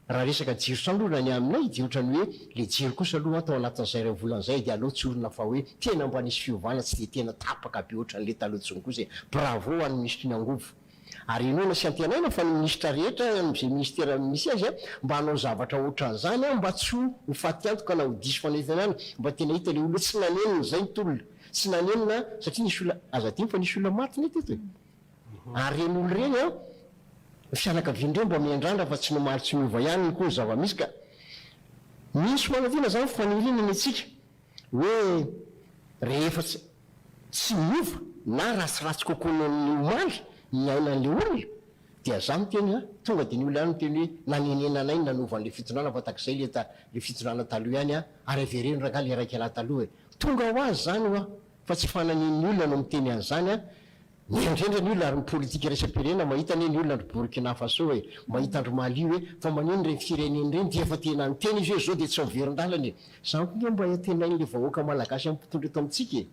Raha resaka jiro trano aloha raha ny aminay dia ohatran'ny hoe le jiro kosa aloha an tao anatin'izay iray volana izay dia aleo tsorina fa hoe tena mba nisy fiovana tsy dia tena tapaka be ohatran'le taloha intsony kosa e! Bravo ho an'ny minisitry ny angovo ary inoana sy antenaina fa ny minisitra rehetra amin'izay ministera misy azy an mba hanao zavatra ohatran'izany an mba tsy ho fatiantoka na ho diso fanantenana mba tena hita le olona tsy nanenina izay ny tolona tsy nanenina satria nisy olona aza adino fa nisy olona maty ne teto e! Ary ireny olona ireny an, ny fianakaviany ireny mba miandrandra fa tsy ny omaly tsy miova ihany ny koa ny zava-misy ka. Misy manantena izany faniriana ny antsika hoe rehefa tsy tsy miova na ratsiratsy kokoa noho ny omaly ny iainan'ilay olona dia za miteny an, tonga dia ny olona ihany miteny hoe nanenenana anay ny nanova an'ilay fitondrana fa takizay ilay ta ilay fitondrana taloha ihany an, ary avereno rangahy ilay raikalahy taloha e. Tonga ho azy izany hoa fa tsy fananian'ny olona no miteny an'izany an, Mihendrendra ny olona ary ny politika iraisam-pirenena mahita anie ny olona andry Burkina Faso e, mahita andry Mali hoe fa maninona ireny firenena ireny dia efa tena niteny izy hoe zao dia tsy miverin-dalana e. Zany koa nge mba antenain'le vahoaka malagasy amin'ny mpitondra eto amintsika e.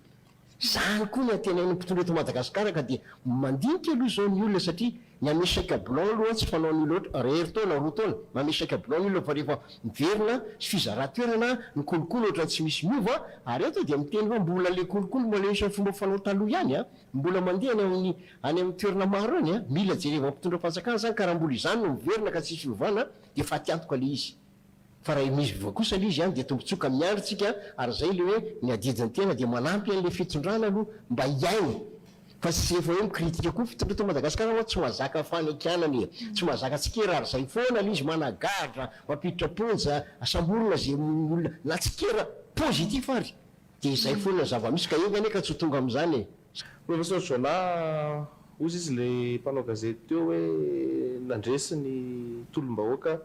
Zany koa ny antenain'ny mpitondra eto Madagasikara ka dia mandinika aloha izao ny olona satria ny hanome chèque blanc aloha tsy fanaon'ny olona loatra, herintaona, roa taona, manome chèque blanc ny olona fa rehefa miverina sy fizaran-toerana ny kolikoly ohatran'ny tsy misy miova ary eto dia miteny fa mbola le kolikoly mbola misy amin'ny fomba fanao taloha ihany an! Mbola mandeha any amin'ny any amin'ny toerana maro any an! Mila jereva mpitondra fanjakana zany ka raha mbola izany no miverina ka tsisy fiovana dia faty antoka le izy. Fa raha miova kosa le izy an dia tombotsoa ka miandry tsika ary zay le hoe ny adidin'ny tena dia manampy an'le fitondrana aloha mba hiaina fa tsy efa hoe mi-critique koa fitondra eto Madagascar mantsy tsy mahazaka fanekianana e! Tsy mahazaka tsikera ary zay foana le izy managadra, mampiditra am-ponja, samborina ze olona na tsikera positif ary Dia izay foana ny zava-misy ka enga anie ka tsy ho tonga amin'izany e! Professeur Jonah, hozy izy ilay mpanao gazety teo hoe nandresy ny tolom-bahoaka.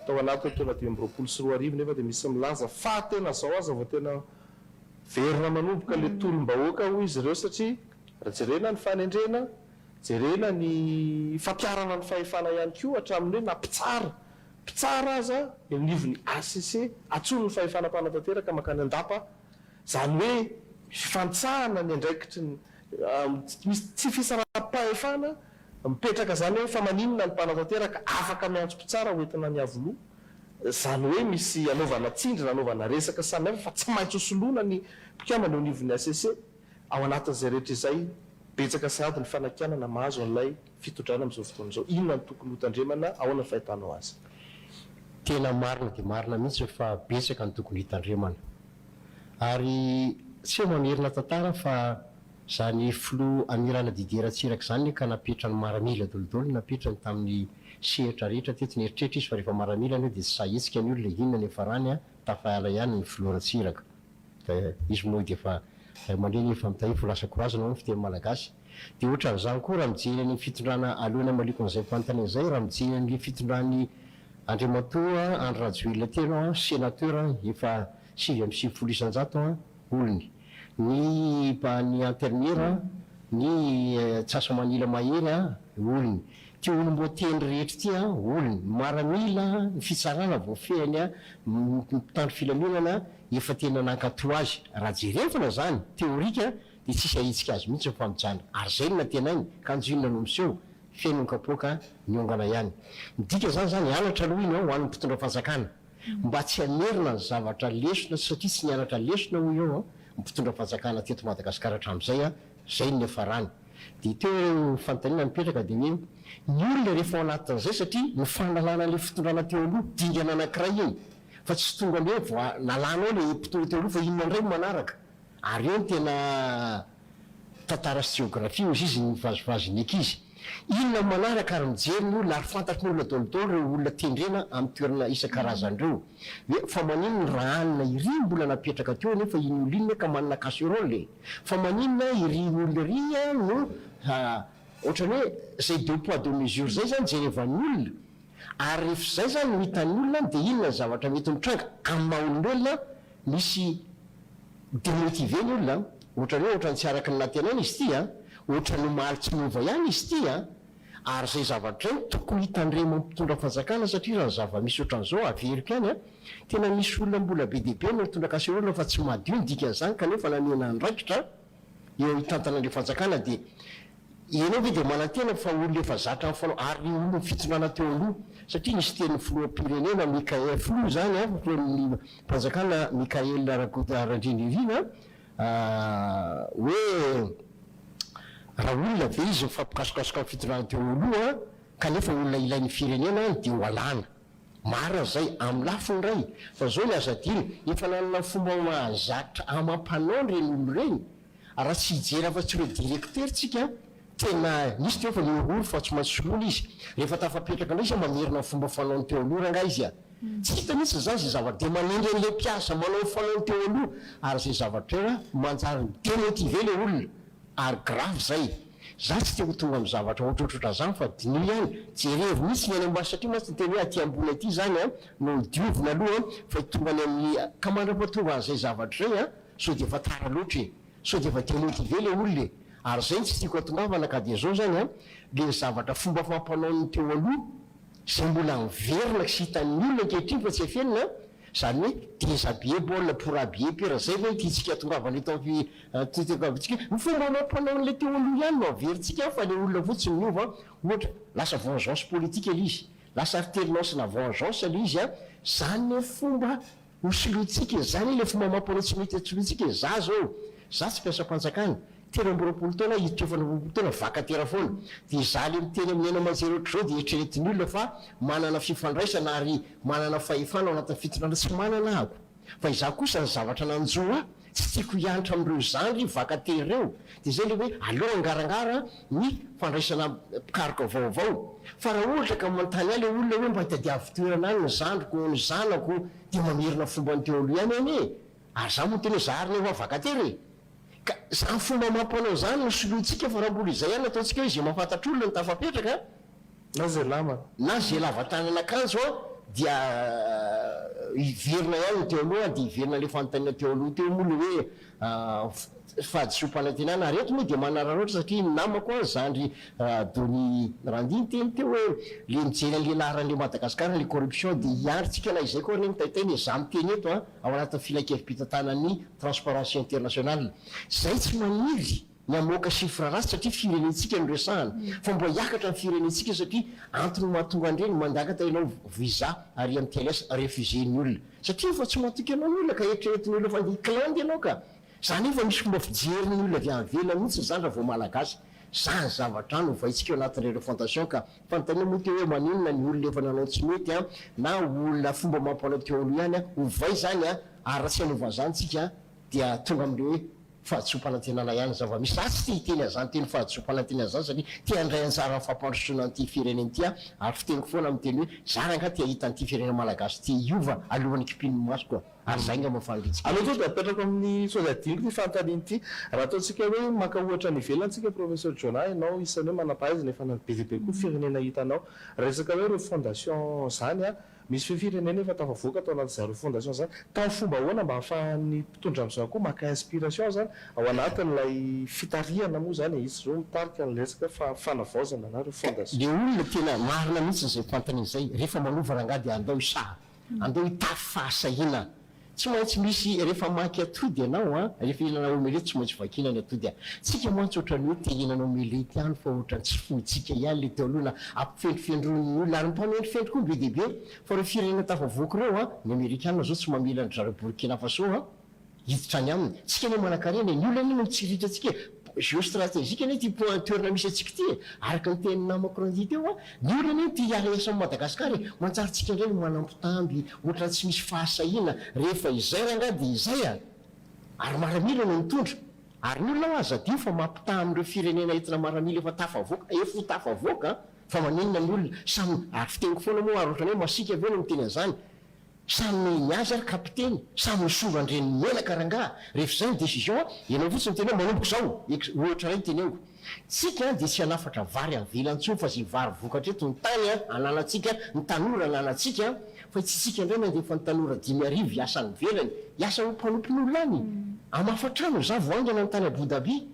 tao anatin'ny taona 2025 nefa dia misy milaza fa tena izao aza vao tena verina manomboka ilay tolom-bahoaka hoy izy ireo satria raha jerena ny fanendrena, jerena ny fampiharana ny fahefana ihany koa hatramin'ny hoe na mpitsara mpitsara aza eo anivon'ny hcc antsoin'ny fahefana mpanatanteraka mankany an-dapa Izany hoe misy fifanitsahana ny andraikitry ny, misy tsy fisaraham-pahefana mipetraka izany hoe fa maninona ny mpanatanteraka afaka miantso mpitsara ho entina any Iavoloha? Izany hoe misy anaovana tsindry na anaovana resaka samihafa fa tsy maintsy ho soloina ny mpikambana eo anivon'ny hcc. Ao anatin'izay rehetra izay, betsaka sahady ny fanakianana mahazo an'ilay fitondrana amin'izao fotoana izao. Inona no tokony hotandremana? Ahoana ny fahitanao azy? Tena marina dia marina mihitsy fa betsaka ny tokony hitandremana. Ary tsy hoe mamerina tantara fa zany filoha Amirala Didier Ratsiraka zany anie ka napetrany maramila dolidoly napetrany tamin'ny sehatra rehetra teto nieritreritra izy fa rehefa maramila anie dia tsy sahy hetsika ny olona inona ny hiafarany a tafahala ihany ny filoha Ratsiraka ka izy moa dia efa ray aman-dreny efa mitahifo lasa korazana hoy ny fiteny malagasy dia ohatran'izany koa raha mijery an'iny fitondrana alohan'ny hamaliako an'izay fanontaniana izay raha mijery an'ilay fitondran'i Andriamatoa Andry Rajoelina teo ianao an, sénateur efa 99% an, olony. Ny ny antermiera, ny Antsasamanila mahery an, olony. Ty olom-boatendry rehetra ity an, olony. Ny maramila, ny fitsarana voafehiny an, ny mpitandro filaminana efa tena nankato azy. Raha jerevina zany, théorique, dia tsisy ahetsika azy mihitsy ny famijana. Ary zay no nantenainy, kanjo inona no miseho? Feno ny kapoaka, niongana ihany. Midika izany izany, anatra aloha iny ho an'ny mpitondra fanjakana, mba tsy hamerina ny zavatra lesona satria tsy nianatra lesona hoy aho ny mpitondra fanjakana teto Madagasikara hatramin'izay, izay no niafarany. Dia teo ireo fanontaniana nipetraka dia hoe, ny olona rehefa ao anatin'izay satria ny fanalana an'ilay fitondrana teo aloha dingana anankiray iny fa tsy tonga ny hoe vao nalanao ilay mpitondra teo aloha fa inona indray no manaraka? Ary eo no tena tantara sy jeografia hozy izy ny vazivazin'ny ankizy. Inona no manaraka ary mijery ny olona ary fantatry ny olona daholo ireo olona tendrena amin'ny toerana isan-karazany ireo. Hoe fa maninona raha anona iry mbola napetraka teo nefa iny olona iny ka manana casserole e? Fa maninona iry olona iry no ohatran'ny hoe izay deux poids deux mesures izay izany jerevan'ny olona. Ary rehefa izay izany no hitan'ny olona dia inona ny zavatra mety mitranga amin'ny maha olombelona Misy demotiver ny olona an! Ohatran'ny hoe ohatran'ny tsy araka ny nantenaina izy ity an! Ohatran'ny omaly tsy miova ihany izy ity an! Ary izay zavatra izay no tokony hitandreman'ny mpitondra fanjakana satria raha ny zava-misy ohatran'izao, averiko ihany an, tena misy olona mbola be dia be no mitondra casserole fa tsy madio ny dikan'izany kanefa namena andraikitra eo hitantana an'ilay fanjakana dia Ianao ve dia manantena fa olona efa zatra ny fanao ary ny olon'ny fitondrana teo aloha satria nisy tenin'ny filoham-pirenena Mickaël filoha izany an, filohan'ny mpanjakana Mickaël Randrianirina hoe raha olona ve izy mifampikasokasoka amin'ny fitondrana teo aloha kanefa olona ilain'ny firenena dia ho alana. Marina izay amin'ny lafiny iray fa izao ny aza adino efa nanana fomba mahazatra amam-panao ireny olona ireny Raha tsy hijery afa-tsy ireo directeur tsika, tena nisy teo fa nihorohoro fa tsy maintsy soloina izy. Rehefa tafapetraka indray izy mamerina ny fomba fanaony teo aloha rangahy izy a! Tsy hita mihitsy izany izay zavatra, dia manendry an'ilay mpiasa manao ny fanaony teo aloha ary izay zavatra eo manjary mi-demotiver ilay olona ary grave izay. Za tsy te ho tonga amin'ny zavatra ohatrohatr'izany fa diniho ihany, jerevo mihitsy ny any ambany satria mantsy ny tena hoe aty ambony aty izany no diovina aloha fa tonga any amin'ny, ka mandra-pahatonga an'izay zavatra izay an! Sao dia efa tara loatra e! Sao dia efa demotivé le olona e! Ary zay no tsy tiako atongavana ka dia zao zany an, le zavatra fomba fampanaon'ny teo aloha zay mbola miverina sy hitan'ny olona ankehitriny fa tsy afenina an, zany hoe déshabiller baolina pour habiller pera, zay ve no tiantsika atongavana eto amin'ny fi, ny fomba amam-panaon'ilay teo aloha ihany no averintsika fa le olona fotsiny miova an, ohatra lasa vengeance politique le izy, lasa alternance na vengeance le izy an, zany ne fomba Ho solointsika e, zany ilay fomba amam-panao tsy mety solointsika e, za zao, za tsy mpiasam-panjakana, 23 taona aho hiditra 24 taona vacataire foana, dia za le miteny amin'ny haino aman-jery ohatr'izao dia eritreretin'ny olona fa manana fifandraisana ary manana fahefana ao anatin'ny fitondrana, tsy manana ahako, fa izaho kosa ny zavatra nanjo ahy Tsy tiako hiantra amin'ireo zandry vacataire ireo, dia izay ilay hoe aleo angarangara ny fandraisana mpikaroka vaovao. Fa raha ohatra ka manontany ahy ilay olona hoe mba itadiavo toerana any ny zandriko, ny zanako, dia mamerina fomban'ny teo aloha ihany anie e! Ary za moa miteny hoe za ary nefa vacataire e! Ka izany fomba amam-panao izany no solointsika fa raha mbola izay ihany no ataontsika hoe izay mahafantatra olona no tafapetraka, Na izay namana. Na izay lava tanana akanjo an! dia hiverina ihany ny teo aloha dia hiverina ilay fanontaniana teo aloha teo moa ilay hoe fahadisoam-panantenana ary eto moa dia manararaotra satria ny namako an zandry Donny Randy niteny teo hoe le mijery an'le laharan'le Madagascar le corruption dia hiandry tsika na izay koa anie mitaitaina e za miteny eto an ao anatin'ny filankevi-pitantanan'ny Transparency International zay tsy maniry ny hamoaka chiffre ratsy satria firenentsika no resahana fa mbola hiakatra ny firenentsika satria antony mahatonga an'ireny mandakata ianao visa ary amin'ny TLS refuser ny olona satria efa tsy matoky anao ny olona ka eritreretin'ny olona fa andeha hi-cland ianao ka zany efa misy fomba fijerin'ny olona avy any ivelany mihitsy zany raha vao malagasy zany zavatra any ovaintsika eo anatin'ireo refondation ka fanontaniana moa teo hoe maninona ny olona efa nanao tsy mety an na olona fomba mampanao teo aloha ihany an ovay zany an ary raha tsy hanova an'izany tsika dia tonga amin'ilay hoe fahadisoam-panantenana ihany ny zava-misy. Za tsy te hiteny an'izany teny fahadisoam-panantenana izany satria te handray anjara amin'ny fampandrosoana an'ity firenena ity aho ary fiteniko foana miteny hoe za rangahy te hahita an'ity firenena malagasy ity hiova alohan'ny hikipian'ny masoko ary zay angamba faniriantsika Aleo rehetra. tonga dia apetrako amin'ny sao dia adinoko ity fanontaniana ity. Raha ataontsika hoe maka ohatra any ivelany tsika Professeur Jonah, ianao isan'ny hoe manam-pahaizana efa be dia be koa firenena hitanao. Resaka hoe refondation izany an, Misy ve firenena efa tafavoaka tao anatin'izany refondation izany? Tamin'ny fomba ahoana mba ahafahan'ny mpitondra amin'izany koa maka inspiration izany ao anatin'ilay fitarihana moa izany e, izy izao mitarika ny resaka fanavaozana na refondation. Le olona tena marina mihitsy izay fantany izay, rehefa manova rangahy dia andao hisaha, andao hitafy fahasahiana, Tsy maintsy misy rehefa mamaky atody ianao an, rehefa hihinana omelette tsy maintsy vakiana ny atody an. Tsika mantsy ohatran'ny hoe te hihinana omelette ihany fa ohatran'ny tsy fointsika ihany le teo aloha na ampifendrofendroin'ny olona ary ny mpamendrofendro koa be dia be fa ireo firenena tafavoaka ireo an, ny amerikana zao tsy mamela an-dry zareo Burkina Faso an hiditra any aminy. Tsika anie manankarena e, ny olona anie no mitsiriritra antsika e, Géostratégique anie ity point toerana misy antsika ity e! Araka ny tenin'ny namako Randy teo an, ny olona anie te hiara-hiasa amin'i Madagasikara e! Manjary tsika indray no manambitamby, ohatran'ny tsy misy fahasahiana, rehefa izay rangahy dia izay a! Ary maramila no mitondra. Ary ny olona hoa aza adino fa mampitaha amin'ireo firenena entina maramila efa tafavoaka, efa ho tafavoaka an! Fa maninona ny olona samy, ary fiteniko foana moa ary ohatran'ny hoe masiaka ve no miteny an'izany, Samy ny azy ary kapiteny, samy misonga andreniny menaka rangaha, rehefa izay ny décision an, ianao fotsiny miteny hoe manomboka izao, ex, ohatra iray no teneniko, tsika dia tsy hanafatra vary any ivelany intsony fa izay vary vokatra eto ny tany an, ananantsika, ny tanora ananantsika an, fa tsy isika indray nandefa ny tanora 5000 hiasa any ivelany, hiasa ho mpanompon'olona any, hamafa trano, za vao haingana ny tany Abu Dhabi,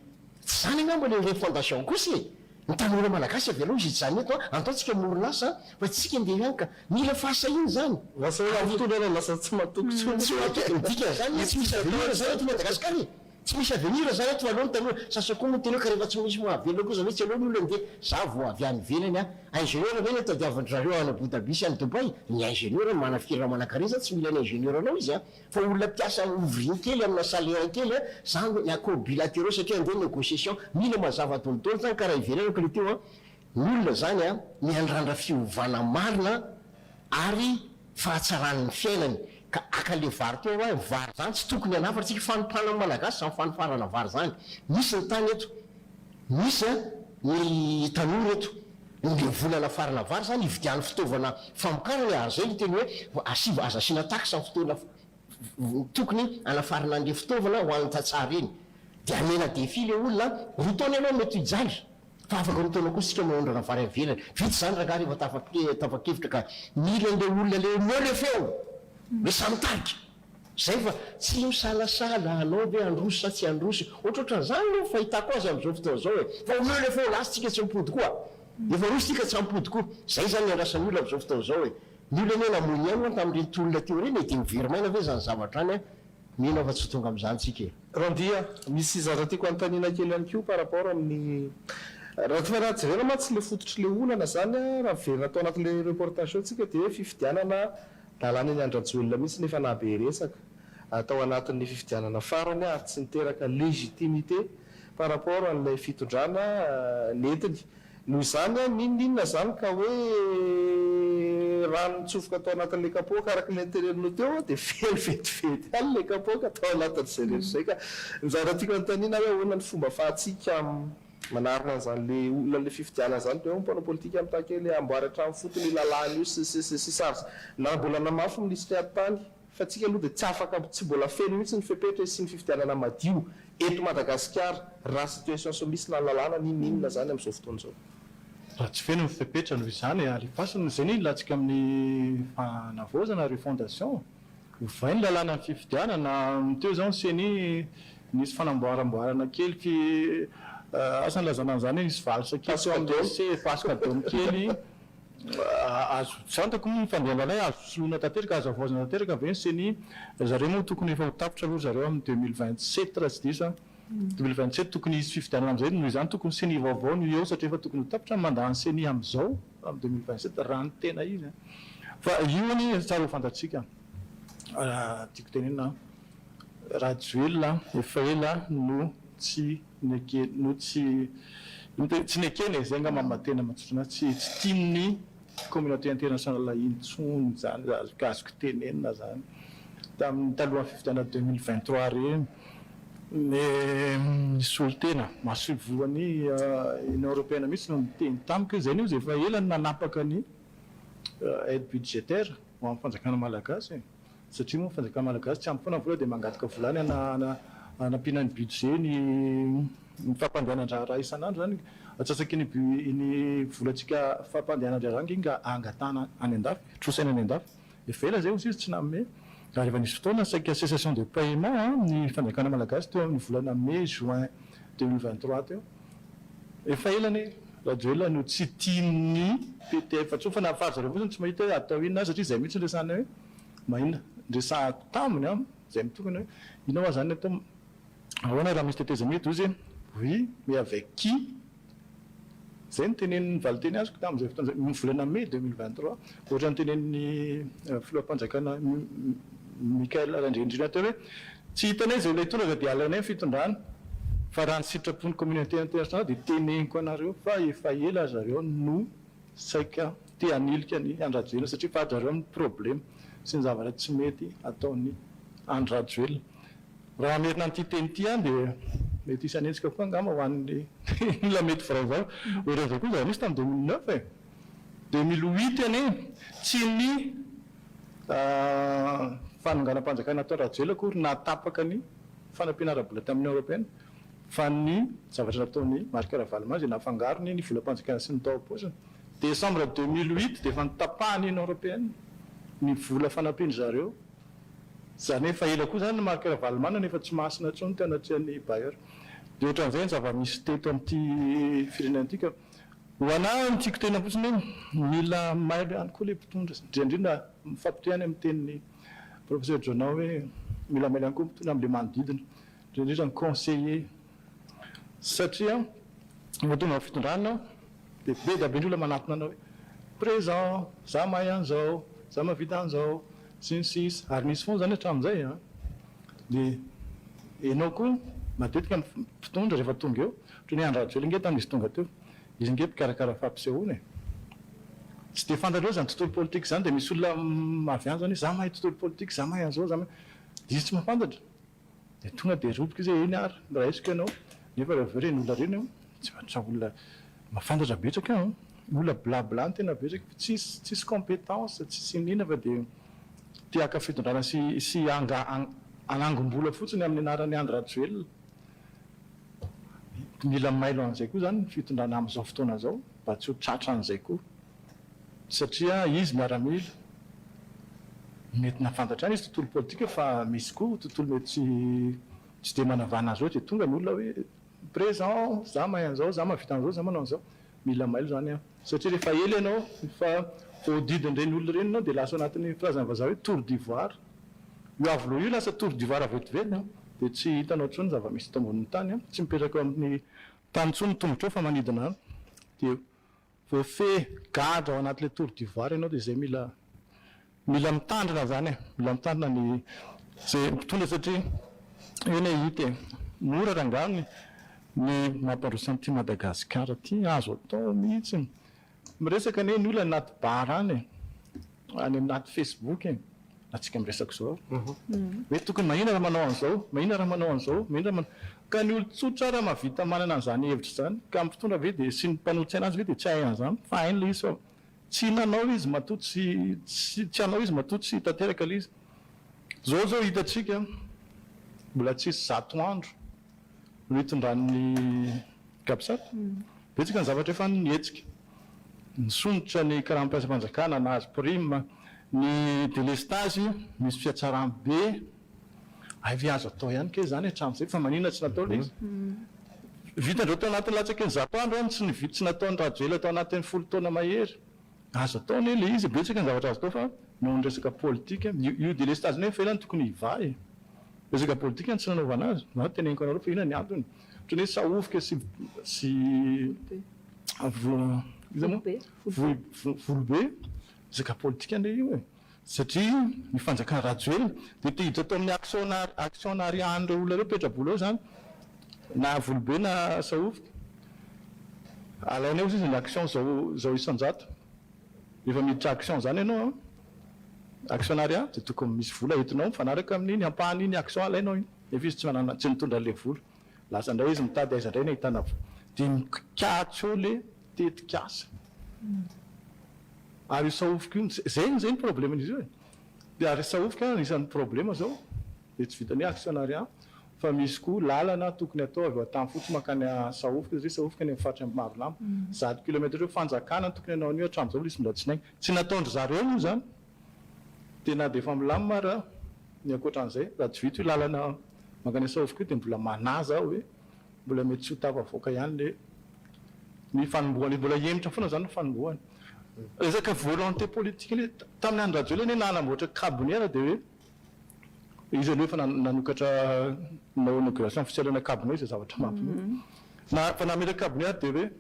tsy izany angamba ilay refondation kosa e! Ny tanora malagasy avelao izy hijanona eto an, andao tsika hamorona asa an, fa tsy tsika ndeha ihany ka. Mila fahasahiana izany. Lasa hoe amin'ny fotoana lasa tsy matoky intsony. Tsy matoky, ny dikan'izany hoe tsy misy avenir izany eto Madagasikara e. Tsy misy avenir izany eto fa aleo ny tanora, sasany koa moa miteny hoe ka rehefa tsy misy mahavelona koa izany hoe tsy aleo ny olona ndeha, za vao avy any ivelany an, ingénieur ve no tadiavin-dry zareo any Abu Dhabi sy any Dubaï? Ny ingénieur manana manankarena izany tsy mila ny ingénieur anao izy an. Fa olona mpiasa ouvrier kely amina salaire kely a, zany hoe accords bilatéraux satria andeha négociation, mila mazava dolidoly zany ka raha iverenako le teo a, ny olona zany a miandrandra fiovana marina ary fahatsaran'ny fiainany ka aka le vary teo hoa, vary zany tsy tokony hanafatra tsika, fanompana ny malagasy zany fanofarana vary zany, misy ny tany eto, misy a ny tanora eto, ny le vola anafarana vary zany hividiano fitaovana famokarana e, ary zay no teny hoe asivo aza asiana taxe ny fotoana tokony anafarana anle fitaovana ho an'ny tantsaha reny, de amena défi le olona, roa taona ianao mety hijaly fa afaka roa taona kosa isika manondrana vary any ivelany, vita zany rangahy rehefa tafakevitra ka mila anle olona le omeo le feo, le samy mitarika. Zay fa tsy misalasala hanao ve handroso sa tsy handroso, ohatrohatran'izany aloha ny fahitako azy amin'izao fotoana izao e! Fa omeo ilay feo lasa tsika tsy mipody koa! Efa roso tsika tsy hampody koa! Zay izany ny andrasan'ny olona amin'izao fotoana izao e! Ny olona anie namoy ny ainy ho'a tamin'ireny tolona teo ireny e! Dia ho very maina ve izany zavatra any an! Mino aho fa tsy ho tonga amin'izany tsika e! Randy a! Misy zavatra tiako hanontaniana kely ihany koa par rapport amin'ny raha fa raha jerena mantsy ilay fototr'ilay olana izany an, raha miverina tao anatin'ilay reportage teo tsika dia fifidianana Lalàna eny Andry Rajoelina mihitsy no efa nahabe resaka tao anatin'ny fifidianana farany ary tsy niteraka légitimité par rapport an'ilay fitondrana nentiny. Noho izany, n'inon'inona izany ka hoe rano nitsofoka tao anatin'ilay kapoaka araka ilay noteneninao teo dia feno vetivety ihany ilay kapoaka tao anatin'izay rehetra izay ka ny zavatra tiako anontaniana hoe ahoana ny fomba afahantsika Manarina an'izany le olona le fifidianana izany de eo ny mpanao politika mitaky hoe le amboary hatramin'ny fotony io lalàna io sy sy sy sisa ary na mbola nanamafy ny minisitry ady tany fa tsika aloha de tsy afaka tsy mbola feno mihitsy ny fepetra hisian'ny fifidianana madio eto Madagasikara raha situation misy na lalàna n'inon'inona zany amin'izao fotoana izao. Raha tsy feno ny fepetra noho izany, alefaso ny izay ny latsaka amin'ny fanavaozana, refondation. Ovay ny lalànan'ny fifidianana, teo izao ny ceni nisy fanamboaramboarana kely fi asa nilazana an'izany hoe nisy valse kely Passe cadeau, passe cadeau kely azo tsy fantako moa ny fandehan'lalay azo soloina tanteraka, azo havaozina tanteraka ve ny ceni, zareo moa tokony efa ho tapitra aloha ry zareo amin'ny 2027 raha tsy diso aho. 2027 tokony hisy fifidianana amin'izay, noho izany tokony ceni vaovao no eo satria efa tokony ho tapitra ny mandat an'ny ceni amin'izao amin'ny 2027 raha ny tena izy an! Fa io anie tsara ho fantatsika raha tiako tenenina an, Rajoelina efa ela no tsy neke no tsy tsy nekena e, zay angamba no maha tena mahatsotra anazy, tsy tsy tian'ny communauté internationale intsony izany azoko tenenina zany tamin'ny talohan'ny fifidianana 2023 ireny. Ny solontena masoivohon'ny Union Européenne mihitsy no niteny tamiko hoe izay anie ozy efa ela no nanapaka ny aide budgétaire ho an'ny fanjakana malagasy e! Satria moa ny fanjakana malagasy tsy ampy foana ny vola dia mangataka vola any hanampiana ny budget ny ny fampandehanan-draharaha isan'andro izany antsasaky ny ny volantsika fampandehanan-draharaha ange nga angatahana any an-dafy, trosaina any an-dafy. Efa ela izay hozy izy tsy nanome, ary efa nisy fotoana saika cessation de paiement ny fanjakana malagasy teo amin'ny volana mai juin 2023 teo. Efa ela anie Rajoelina no tsy tian'ny PTF intsony fa na fa ry zareo fotsiny tsy mahita hoe atao inona azy satria izay mihitsy no resahana hoe maninona. Resahako taminy an, izay mitokana hoe inona hoa izany ny atao, ahoana raha misy tetezamita hozy e, oui mais avec qui? Izay no tenenin'ny valinteny azoko tamin'izay fotoana izay, ny volana mey 2023. Ohatran'ny tenenin'ny filoham-panjakana Michaël Randrianirina teo hoe, tsy hitanay izay olona hitondra dia alainay ny fitondrana, fa raha ny sitrapon'ny communauté internationale dia teneniko anareo fa efa ela zareo no saika te hanilika an'i Andry Rajoelina satria fady zareo amin'ny problema sy ny zavatra tsy mety ataon'i Andry Rajoelina. Raha hamerina an'ity teny ity aho dia mety hisy hanenjika koa angamba ho an'ny olona mety vaovao. Ohatran'izay koa ny zava-nisy tamin'ny 2009 e! 2008 anie tsy ny fanonganam-panjakana nataon-dRajoelina akory nahatapaka ny fanampiana ara-bola tamin'ny Union Européenne fa ny zavatra nataon'i Marc Ravalomanana izay nafangarony ny volam-panjakana sy ny tao am-paosiny. Décembre 2008 dia efa notapahan'ny Union Européenne ny vola fanampian-dry zareo. Zany hoe efa ela koa zany Marc Ravalomanana efa tsy masina intsony teo anatrehan'ny bailleur. Dia ohatran'izay ny zava-misy teto amin'ity firenena ity ka. Ho anah ny tiako tenenina fotsiny hoe mila mailo ihany koa ilay mpitondra, indrindra indrindra mifampitohy ihany amin'ny tenin'ny Professeur Jonah hoe mila mailo ihany koa ny mpitondra amin'ilay manodidina, indrindra indrindra ny conseiller satria vao tonga amin'ny fitondrana ianao dia be dia be ny olona manatona anao hoe présent, za mahay an'izao, za mahavita an'izao. Sy ny sisa Ary nisy foana izany hatramin'izay an! Dia ianao koa matetika ny mpitondra rehefa tonga eo, ohatran'ny hoe Andry Rajoelina ange tamin'izy tonga teo, izy ange mpikarakara fampisehoana e! Tsy dia fantatrao izany tontolo politika izany dia misy olona avy any izany hoe za mahay tontolo politika, za mahay an'izao, za mahay, dia izy tsy mahafantatra. Dia tonga dia roboka izy hoe eny ary, raisiko ianao. Nefa rehefa avy eo ireny olona ireny an, tsy mba olona mahafantatra betsaka an, olona bla bla no tena betsaka fa tsisy tsisy compétence, tsisy inona fa dia te haka fitondrana sy sy hanga hanangom-bola fotsiny amin'ny anaran'i Andry Rajoelina. Mila mailo an'izay koa izany ny fitondrana amin'izao fotoana izao mba tsy ho tratra an'izay koa. Satria izy miaramila, mety nahafantatra ihany izy tontolo politika fa misy koa tontolo mety tsy tsy dia manavana azy loatra dia tonga ny olona hoe présent, za mahay an'izao, za mahavita an'izao, za manao an'izao. Mila mailo izany an. Satria rehefa ela ianao efa voahodidin'ireny olona ireny ianao dia lasa ao anatin'ny filazan'ny vazaha hoe tour d'ivoire. Io avoloha io lasa tour d'ivoire vetivety an, dia tsy hitanao intsony ny zava-misy eto ambonin'ny tany an, tsy mipetraka eo amin'ny tany intsony ny tongotrao fa manidina any. Dia Voafehy gadra ao anatin'ilay tour d'ivoire ianao dia izay mila mila mitandrina izany e, mila mitandrina ny izay mpitondra satria eny e hita e, mora rangahy ny ny mampandroso an'ity Madagasikara ity, azo atao mihitsy, miresaka anie ny olona any anaty bar any e, any anaty facebook e. Antsika miresaka izao hoe tokony mahina raha manao an'izao, mahina raha manao an'izao, mahina raha manao, ka ny olon-tsotra raha mahavita manana an'izany hevitra izany, ka ny mpitondra ve dia sy ny mpanolotsaina azy ve dia tsy hahay an'izany, fa hainy ilay izy fa tsy nanao izy matoa tsy tsy hanao izy matoa tsy tanteraka ilay izy. Izao izao hitantsika mbola tsisy zato andro no hitondran'ny Capsat, betsaka ny zavatra efa nihetsika. Nisondrotra ny karamam-piasam-panjakana, nahazo prime. Ny delestazy, misy fihatsarany be. Hay ve azo atao ihany kay izany hatramin'izay fa maninona tsy natao ilay izy? Vitan-dreo tao anatin'ny latsaky ny zato andro ny tsy ny tsy nataon'i Rajoelina tao anatin'ny folo taona mahery. Azo atao anie ilay izy e, betsaka ny zavatra azo atao fa noho ny resaka politika, io delestazy io nefa ela no tokony hivaha e. Resaka politika no tsy nanaovana azy, za teneniko anareo fa inona ny antony? Ohatran'ny hoe sahovoka sy sy iza moa? Volobe, resaka politika anie io e. Satria ny fanjakana Rajoelina dia te hiditra tao amin'ny action actionnariat an'ireo olona ireo petrabola eo izany na Volobe na Sahovoka. Alaina eo sisa ny action zao zao isanjato. Rehefa miditra action izany ianao an, actionnariat dia tokony misy vola entinao mifanaraka amin'iny ampahan'iny action alainao iny. Nefa izy tsy manana tsy nitondra an'ilay vola. Lasa indray izy mitady aiza indray no ahitana vola. Dia mikatso eo ilay tetikasa. Ary io sahovoka io, zay zay ny problème-n'izy io e. Dia ary sahovoka anisan'ny problème zao, dia tsy vitan'ny hoe actionnariat fa misy koa lalana tokony atao avy ao Antanifotsy mankany Sahovoka satria Sahovoka any amin'ny faritra Marolambo, zato kilomètre eo, fanjakana no tokony hanao an'io hatramin'izao mbola izy mbola tsy nainy. Tsy nataon-dry zareo moa izany, dia na dia efa milamina ara ny ankoatran'izay, raha tsy vita io lalana mankany Sahovoka io dia mbola manahy za hoe Mbola mety tsy ho tafavoaka ihany le ny fanombohana, mbola hihemotra foana zany ny fanombohana. Resaka volonté politique anie, tamin'ny andro Rajoelina anie nanamboatra kabone dia hoe izy aloha efa nanokatra nanao inauguration officielle ana kabone izay zavatra mampinono. Na efa nametraka kabone ary dia hoe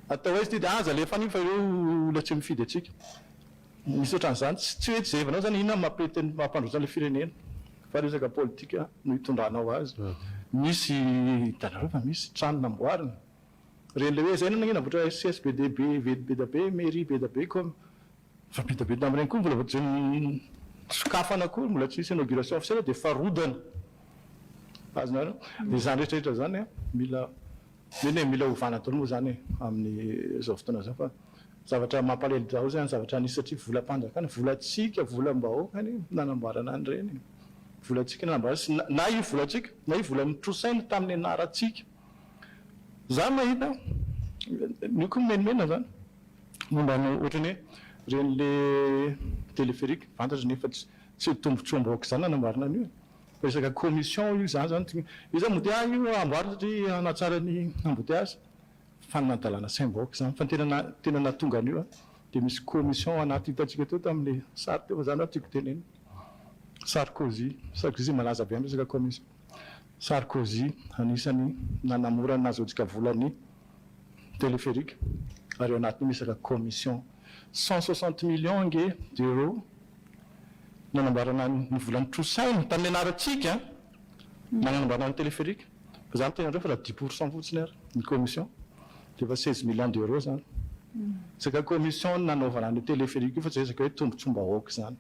atao aiza ity dia aza alefa any iny fa ireo olona tsy mifidy antsika. Misy ohatran'izany, tsy hoe jerevanao zany inona no mampety mampandroso an'ilay firenena fa resaka politika no hitondranao azy. Misy hitanareo fa misy trano namboarina, ireny le hoe zay no nanamboatra SCS be dia be, be dia be, mairie be dia be comme fa be dia be tamin'ireny koa mbola vao tsy nosokafana akory, mbola tsy nisy inauguration officielle dia efa rodana. Azonareo? Dia izany rehetra rehetra izany an, mila Eny e, mila ovana daholo moa izany e, amin'izao fotoana izao fa zavatra mampalahelo daholo izany zavatra nisy satria volam-panjakana, volantsika, volam-bahoaka anie no nanamboarana an'ireny e. Volantsika nanamboarana sy na io volantsika na io vola notrosaina tamin'ny anarantsika. Za mahita io koa mimenimena izany momba ny ohatran'ny hoe ireny le téléphérique, fantatro nefa tsy tsy tombotsoam-bahoaka izany nanamboarana an'io e. Resaka commission io zany zany io zany embouteillage io amboarina satria hanatsara ny embouteillage fanadalana saim-bahoaka zany fa ny tena tena nahatonga an'io dia misy commission anaty hitantsika teo tamin'le sary teo fa zany aho tiako tenenina Sarkozy Sarkozy malaza be amin'ny resaka commission Sarkozy anisany nanamora ny nahazoantsika vola ny téléphérique ary ao anatin'io misy resaka commission 160 millions ange d'euros nanamboarana ny vola notrosaina tamin'ny anarantsika nanamboarana ny téléphérique fa za miteny anareo fa raha dix pour cent fotsiny ary ny commission dia efa 16 millions d'euros zany resaka commission no nanaovana an'io téléphérique io fa tsy resaka hoe tombotsoam-bahoaka izany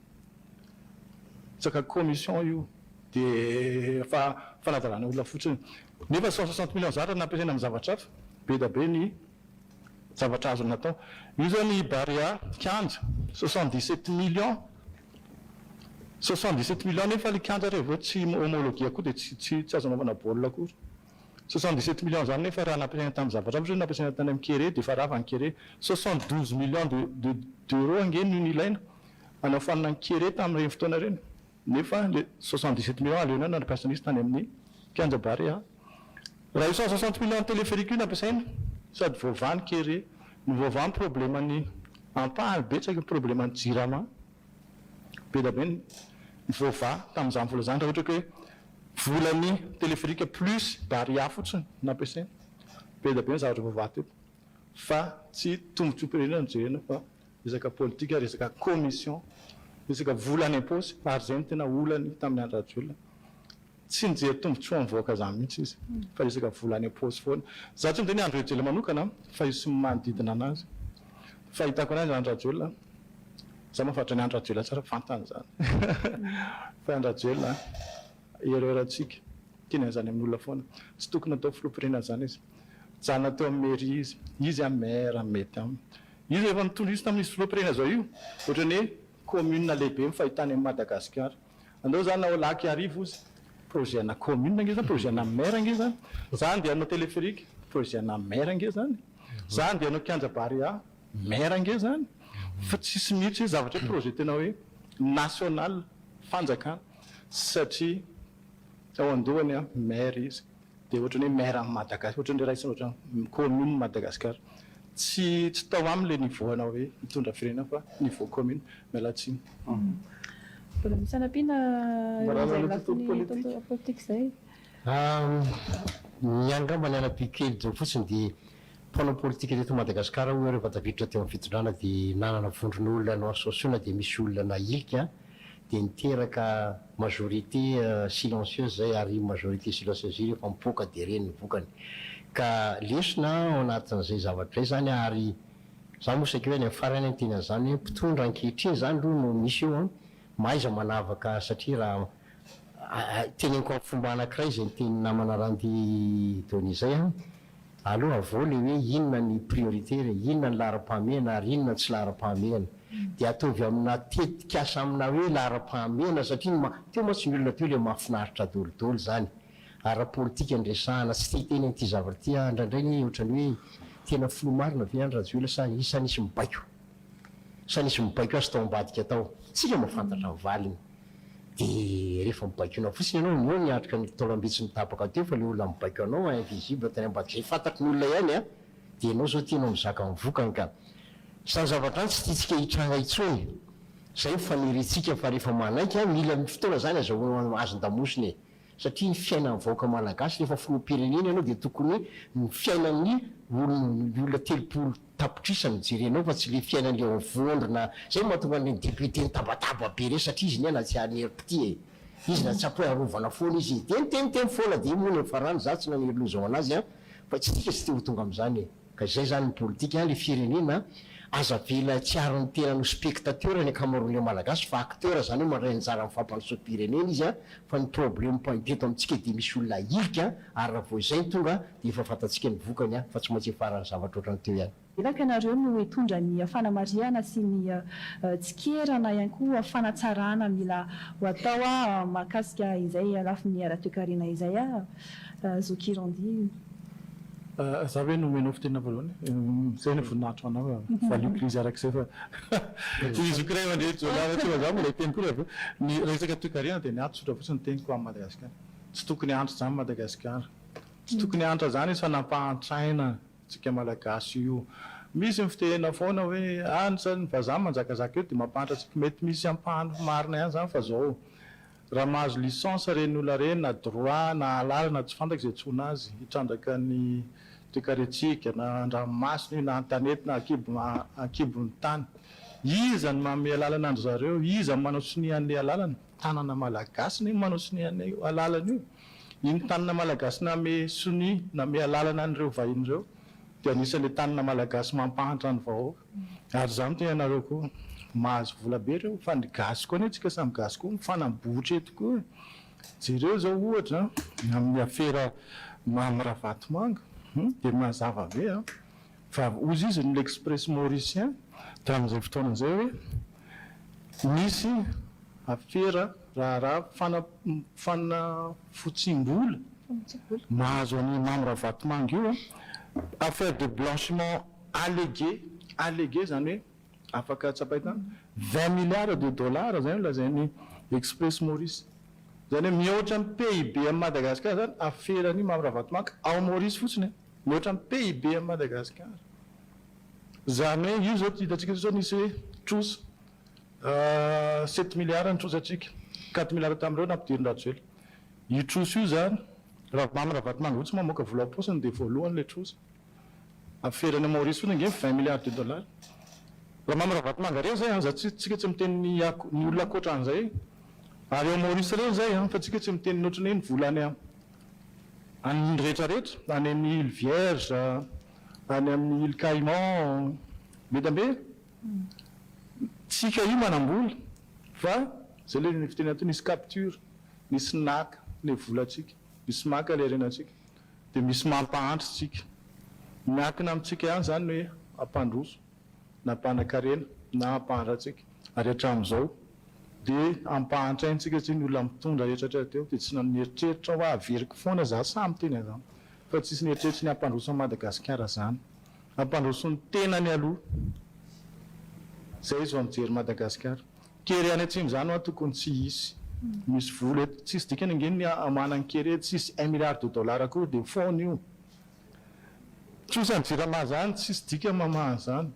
resaka commission io dia fa fanadalana olona fotsiny nefa 160 millions zany raha nampiasaina amin'ny zavatra hafa be dia be ny zavatra azony natao. Io zao ny Barea kianja, 77 millions, 77 millions nefa le kianja revô tsy homologué koa dia tsy tsy tsy azo anaovana baolina akory. 77 millions zany nefa raha nampiasaina tamin'ny zavatra hafa, ohatra hoe nampiasaina tany amin'ny Kere dia efa rava ny Kere. 72 millions de de d'euros ange no nilaina hanafoanana ny Kere tamin'ireny fotoana ireny. Nefa le 77 millions aleonao nampiasana izy tany amin'ny kianja Barea. Raha io 160 millions téléphérique io nampiasaina sady voavaha ny kere no voavaha ny problème ny ampahany betsaka ny problème ny jirama be dia be ny voavaha tamin'izany vola izany raha ohatra ka hoe volan'ny téléphérique plus Barea fotsiny no nampiasaina. Be dia be ny zavatra voavaha teto fa tsy tombotsoam-pirenena no jerena fa Resaka politika, resaka commission, resaka vola any am-paosy ary izay no tena olany tamin'i Andry Rajoelina. Tsy nijery tombotsoa amin'ny vahoaka izany mihitsy izy fa resaka vola any am-paosy foana. Izaho tsy miteny Andry Rajoelina manokana fa io sy ny manodidina anazy. Fahitako anazy Andry Rajoelina, izaho mahafantatra an'i Andry Rajoelina tsara, fantany izany fa Andry Rajoelina erreur-ntsika. Miteny an'izany amin'olona foana. Tsy tokony hatao filoham-pirenena izany izy. Mijanona teo amin'ny mairie izy. Izy an maire mety aminy. Izy efa nitondra izy tamin'izy filoham-pirenena zao io. Ohatran'ny hoe commune lehibe ny fahitany an'i Madagasikara. Andao zany ao lac Iarivo ozy. Projet ana commune ange zany, projet ana maire ange zany. Za andeha hanao téléphérique, projet ana maire ange zany. Za andeha hanao kianja Barea. Maire ange zany fa tsisy mihitsy hoe zavatra hoe projet tena hoe national, fanjakana satria ao andohany an maire izy dia ohatran'ny hoe maire an'i Madagascar, ohatran'ny hoe raisina ohatran'ny commune Madagascar. Tsy tsy tao aminy le niveau ana hoe mitondra firenena fa niveau commune. Miala tsiny. Mbola misy hanampiana eo amin'izay lafiny tontolo politika izay? Ny angamba ny hanampiako kely izao fotsiny dia mpanao politika teto Madagasikara hoy aho rehefa tafiditra teo amin'ny fitondrana dia nanana vondron'olona noassociona dia misy olona nahilika dia niteraka majorité silencieuse zay ary io majorité silencieuse io rehefa mipoaka dia reny ny vokany ka lesona ao anatin'izay zavatra izay zany ary za moa saika hoe any amin'ny farany aho niteny an'izany hoe mpitondra ankehitriny zany aloha no misy eo an mahaiza manavaka satria raha teneniko amin'ny fomba anankiray izay nitenin'ny namana Randy Donny izay an Aleo avao le hoe inona ny prioritaire, inona ny laharam-pahamehana ary inona ny tsy laharam-pahamehana. Dia ataovy amina tetikasa amina hoe laharam-pahamehana satria ny teo mantsy ny olona teo le mahafinaritra dolidoly zany. Ara-politika no resahana, tsy te hiteny an'ity zavatra ity aho, indraindray anie ohatran'ny hoe tena filoha marina ve Andry Rajoelina sa sa nisy mibaiko? Sa nisy mibaiko azy tao ambadika tao? Tsika mahafantatra ny valiny. Dia rehefa mibaikoina fotsiny ianao, ny eo niatrika ny taolam-bitsy mitapaka teo fa ilay olona mibaiko anao invisible tany ambadika izay fantatry ny olona ihany an, dia ianao izao tianao mizaka ny vokany ka. Izany zavatra izany tsy tiantsika hitranga intsony. Izay ny faniriantsika fa rehefa manaiky an, mila fotoana izany azahoana hazon-damosina e. Satria ny fiainan'ny vahoaka malagasy rehefa filoham-pirenena ianao dia tokony ny fiainan'ny olona olona 30 tapitrisa no jerenao fa tsy le fiainan'le ao vondrona zay no mahatonga an'ireny député nitabataba be ireny satria izy anie nahatsiaro ny herim-pitia e! Izy nahatsapa hoe arovana foana izy e! Dia niteniteny foana dia moa niafarany za tsy naniry loza ho anazy an! Fa tsy tsika tsy te ho tonga amin'izany e! Ka izay zany ny politika, le firenena aza avela tsy ary ny tenany ho spectateur ny ankamaroan'ireo malagasy fa acteur zany hoe mandray anjara amin'ny fampandrosoam-pirenena izy fa ny problème teto amintsika dia misy olona ahilika ary raha vao izay no tonga dia efa fantatsika ny vokany fa tsy maintsy hiafaran'ny zavatra ohatran'ny teo ihany. Iraka ianareo no hitondra ny fanamarihana sy ny tsikera na ihany koa fanatsarana mila ho atao mahakasika izay lafiny ara-toekarena izay. Zoky Randy. Za ve no omenao fitenenana voalohany? Zay ny voninahitro anao fa valiako izy arak'izay fa i zoky ray aman-dreny jiolahy raha tsy vazaha mbola hiteny koa avy eo. Ny resaka toekarena dia ny ahy tsotra fotsiny ny teniko amin'i Madagasikara. Tsy tokony hahantra izany Madagasikara. Tsy tokony hahantra izany izy fa nampahantraina antsika Malagasy io. Misy ny fitenena foana hoe any ny vazaha manjakazaka eo dia mampahantra antsika. Mety misy ampahany marina ihany izany fa zao. Raha mahazo licence ireny olona ireny na droit na alalana tsy fantako izay antsoina azy hitrandraka ny toekarentsika na andranomasina io na antanety na ankibo ankibon'ny tany. Iza no manome alalana andry zareo? Iza no manao sonia an'ilay alalana? Tanana malagasy ne manao sonia an'io alalana io. Iny tanana malagasy name sonia name alalana an'ireo vahiny ireo dia anisan'ilay tanana malagasy mampahantra ny vahoaka. Ary za miteny anareo koa, mahazo vola be reo, fa ny gasy koa anie tsika samy gasy koa mifanambotra eto koa e! Jereo zao ohatra amin'ny afera Mamy Ravatomanga dia mazava be an! Fa hozy izy ny l'express mauricien tamin'izay fotoana izay hoe misy afera raharaha fana fanafotsiam-bola mahazo an'i Mamy Ravatomanga io an! Affaire de blanchiment Allégué, allégué izany hoe afaka tsapain-tanana, 20 milliards de dollars izay no lazain'ny Express Maurice. Izany hoe mihoatra ny PIB an'i Madagasikara izany aferan'i Mamy Ravatomanga ao Maurice fotsiny e! Mihoatra ny PIB an'i Madagasikara. Izany hoe io izao hitantsika izao nisy hoe trosa, sept milliards ny trosantsika, quatre milliards tamin'ireo nampidirin-dRajoelina. Io trosa io izany, raha Mamy Ravatomanga io tsy mamoaka vola ao am-paosiny dia voalohany ilay trosa. Aferana Maurice fotsiny ange ny 20 milliards de dollars. Raha Mamy Ravatomanga reny zay an, za tsy tsika tsy miteny ny ako ny olona ankoatra an'izay. Ary ao Maurice reny zay an, fa tsika tsy miteny ny ohatran'ny hoe ny vola any any rehetra rehetra, any amin'ny îles Vierges, any amin'ny îles Caïmans, be dia be. Tsika io manam-bola fa zay le fitenenana teo nisy capture, nisy naka le volantsika, nisy maka le harenantsika. Dia misy mampahantra isika. Miankina amintsika ihany izany ny hoe hampandroso na hampanakarena na hampahantra antsika. Ary hatramin'izao dia ampahantraintsika satria ny olona mitondra rehetra hatreto dia tsy nieritreritra hoe averiko foana za sahy miteny an'izany fa tsisy nieritreritra ny hampandroso an'i Madagasikara izany. Hampandroso ny tenany aloha. Zay izy vao mijery Madagasikara. Kere any atsimo zany hoa tokony tsy hisy. Misy vola eto. Tsisy dikany ange ny hamahana ny kere eto. Tsisy un milliard de dollars akory dia foana io. Trosa ny jirama zany tsisy dikany mamaha an'izany.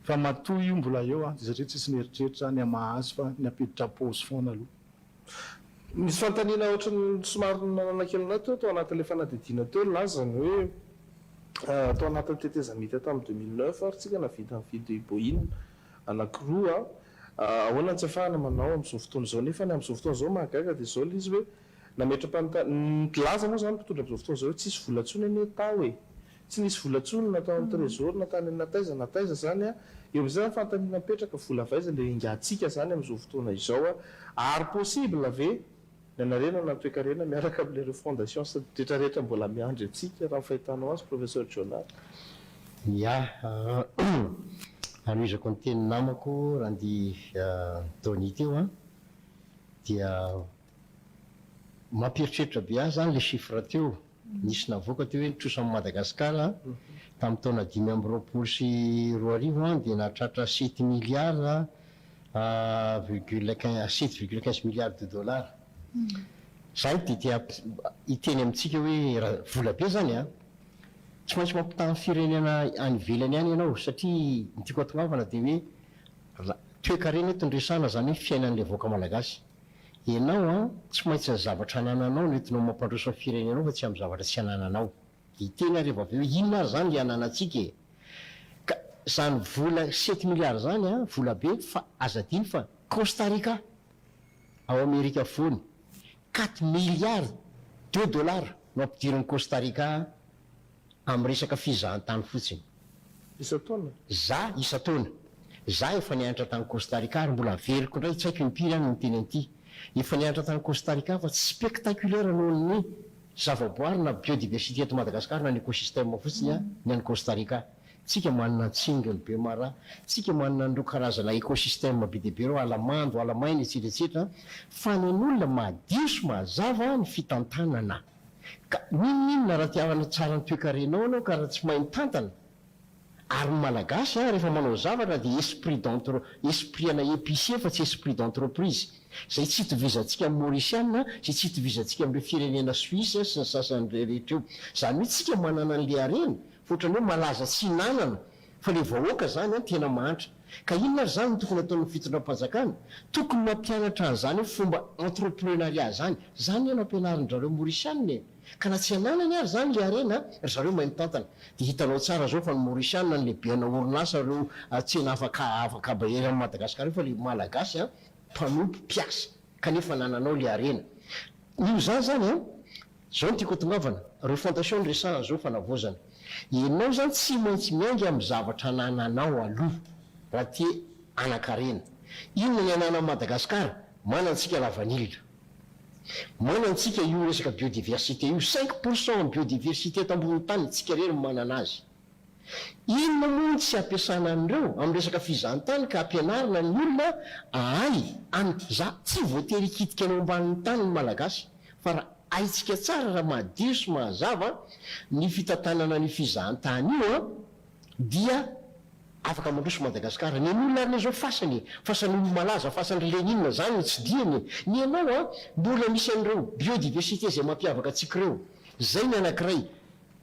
Fa matoa io mbola eo dia satria tsisy nieritreritra ny hamaha azy fa ny hampiditra am-paosy foana aloha. Nisy fanontaniana ohatran'ny somary nanana kely anay teo tao anatin'ilay fanadihadiana teo nilaza ny hoe tao anatin'ny tetezamita tamin'ny 2009 ary tsika nahavita nividy Boeing anankiroa. Ahoana no tsy ahafahana manao amin'izao fotoana izao? Nefa ny amin'izao fotoana izao mahagaga dia izao ilay izy hoe nametra-panontaniana, nilaza moa izany ny mpitondra amin'izao fotoana izao hoe tsisy vola intsony anie tao e! Tsy nisy vola intsony na tao amin'ny trésor na tany na taiza na taiza izany an! Eo amin'izay izany fanontaniana mipetraka, vola avy aiza ilay ingahintsika izany amin'izao fotoana izao an! Ary possible ve ny hanarenana ny toekarena miaraka amin'ilay refondation sy ny retraretra mbola miandry antsika raha ny fahitanao azy Professeur Jonah? Ya, hanohizako ny tenin'ny namako Randy Tony teo an, dia mampieritreritra be ahy izany ilay chiffre teo. Nisy navoaka teo hoe ny trosan'i Madagasikara tamin'ny taona 2025 dia nahatratra sept milliards virgule quin sept virgule quinze milliards de dollars. Izany dia te hamp- hiteny amintsika hoe raha vola be izany an! Tsy maintsy mampitaha ny firenena any ivelany ihany ianao satria ny tiako hatongavana dia hoe ra- toekarena eto no resahana izany hoe fiainan'ilay vahoaka malagasy. Ianao an, tsy maintsy ny zavatra anananao no entinao mampandroso ny firenenao fa tsy amin'ny zavatra tsy anananao. Hiteny aho rehefa avy eo hoe inona ary izany ilay ananantsika e? Ka izany vola sept milliards izany an, vola be fa aza adino fa Costa Rica ao Amerika Afovoany, quatre milliards de dollars no ampidirin'i Costa Rica amin'ny resaka fizahantany fotsiny. Isan-taona? Za isan-taona. Za efa nianatra tany Costa Rica ary mbola averiko indray, tsy haiko impiry aho no niteny an'ity. Efa nianatra tany Costa Rica fa tsy spectaculaire noho ny zavaboary na biodiversité eto Madagascar na ny écosystème fotsiny ny any Costa Rica. Tsika manana antsingo ny Bemaraha, tsika manana an'ireo karazana écosystème be dia be ireo, ala mando, ala maina, etsetra etsetra, fa ny an'olona madio sy mazava ny fitantanana. Ka n'inon'inona raha te hanatsara ny toekarenao ianao ka raha tsy mahay mitantana, ary ny Malagasy an rehefa manao zavatra dia esprit d'entre esprit ana épicier fa tsy esprit d'entreprise, izay tsy itovizantsika amin'ny Maurisiana, izay tsy itovizantsika amin'ireo firenena Suisse sy ny sasany rehetra eo. Izany hoe tsika manana an'ilay harena fa ohatran'ny hoe malaza tsy hinanana fa ilay vahoaka izany an tena mahantra. Ka inona ary izany no tokony ataon'ny fitondram-panjakana? Tokony mampianatra an'izany hoe fomba entreprenariat izany. Izany anie no ampianarin-dry zareo Maurisiana e! Ka na tsy ananany ary izany ilay harena, ry zareo mahay mitantana. Dia hitanao tsara izao fa ny Maurisiana no lehibeana orinasa ireo tsena afaka afaka eran'i Madagasikara io fa ilay Malagasy an, mpanompo, mpiasa. Kanefa anananao ilay harena. Noho izany izany an, Zao no tiako hatongavana, refondation no resahana zao fanavaozana. Ianao zany tsy maintsy miainga amin'ny zavatra anananao aloha raha te hanankarena. Inona ny ananan'i Madagasikara? Manantsika lavanila. Manantsika io resaka biodiversité io, cinq pour cent amin'ny biodiversité eto ambonin'ny tany tsika irery no manana azy. Inona moa no tsy ampiasana an'ireo amin'ny resaka fizahantany ka ampianarina ny olona ahay an za tsy voatery hikitika any ambanin'ny tany ny malagasy fa raha haintsika tsara raha madio sy mahazava ny fitantanana an'io fizahantany io an dia afaka mandroso Madagascar ny an'olona ary anie zao fasany e fasan'olo malaza fasan'ry Lénine zany no tsidihany e ny anao an mbola misy an'ireo biodiversité zay mampiavaka antsika ireo zay ny anakiray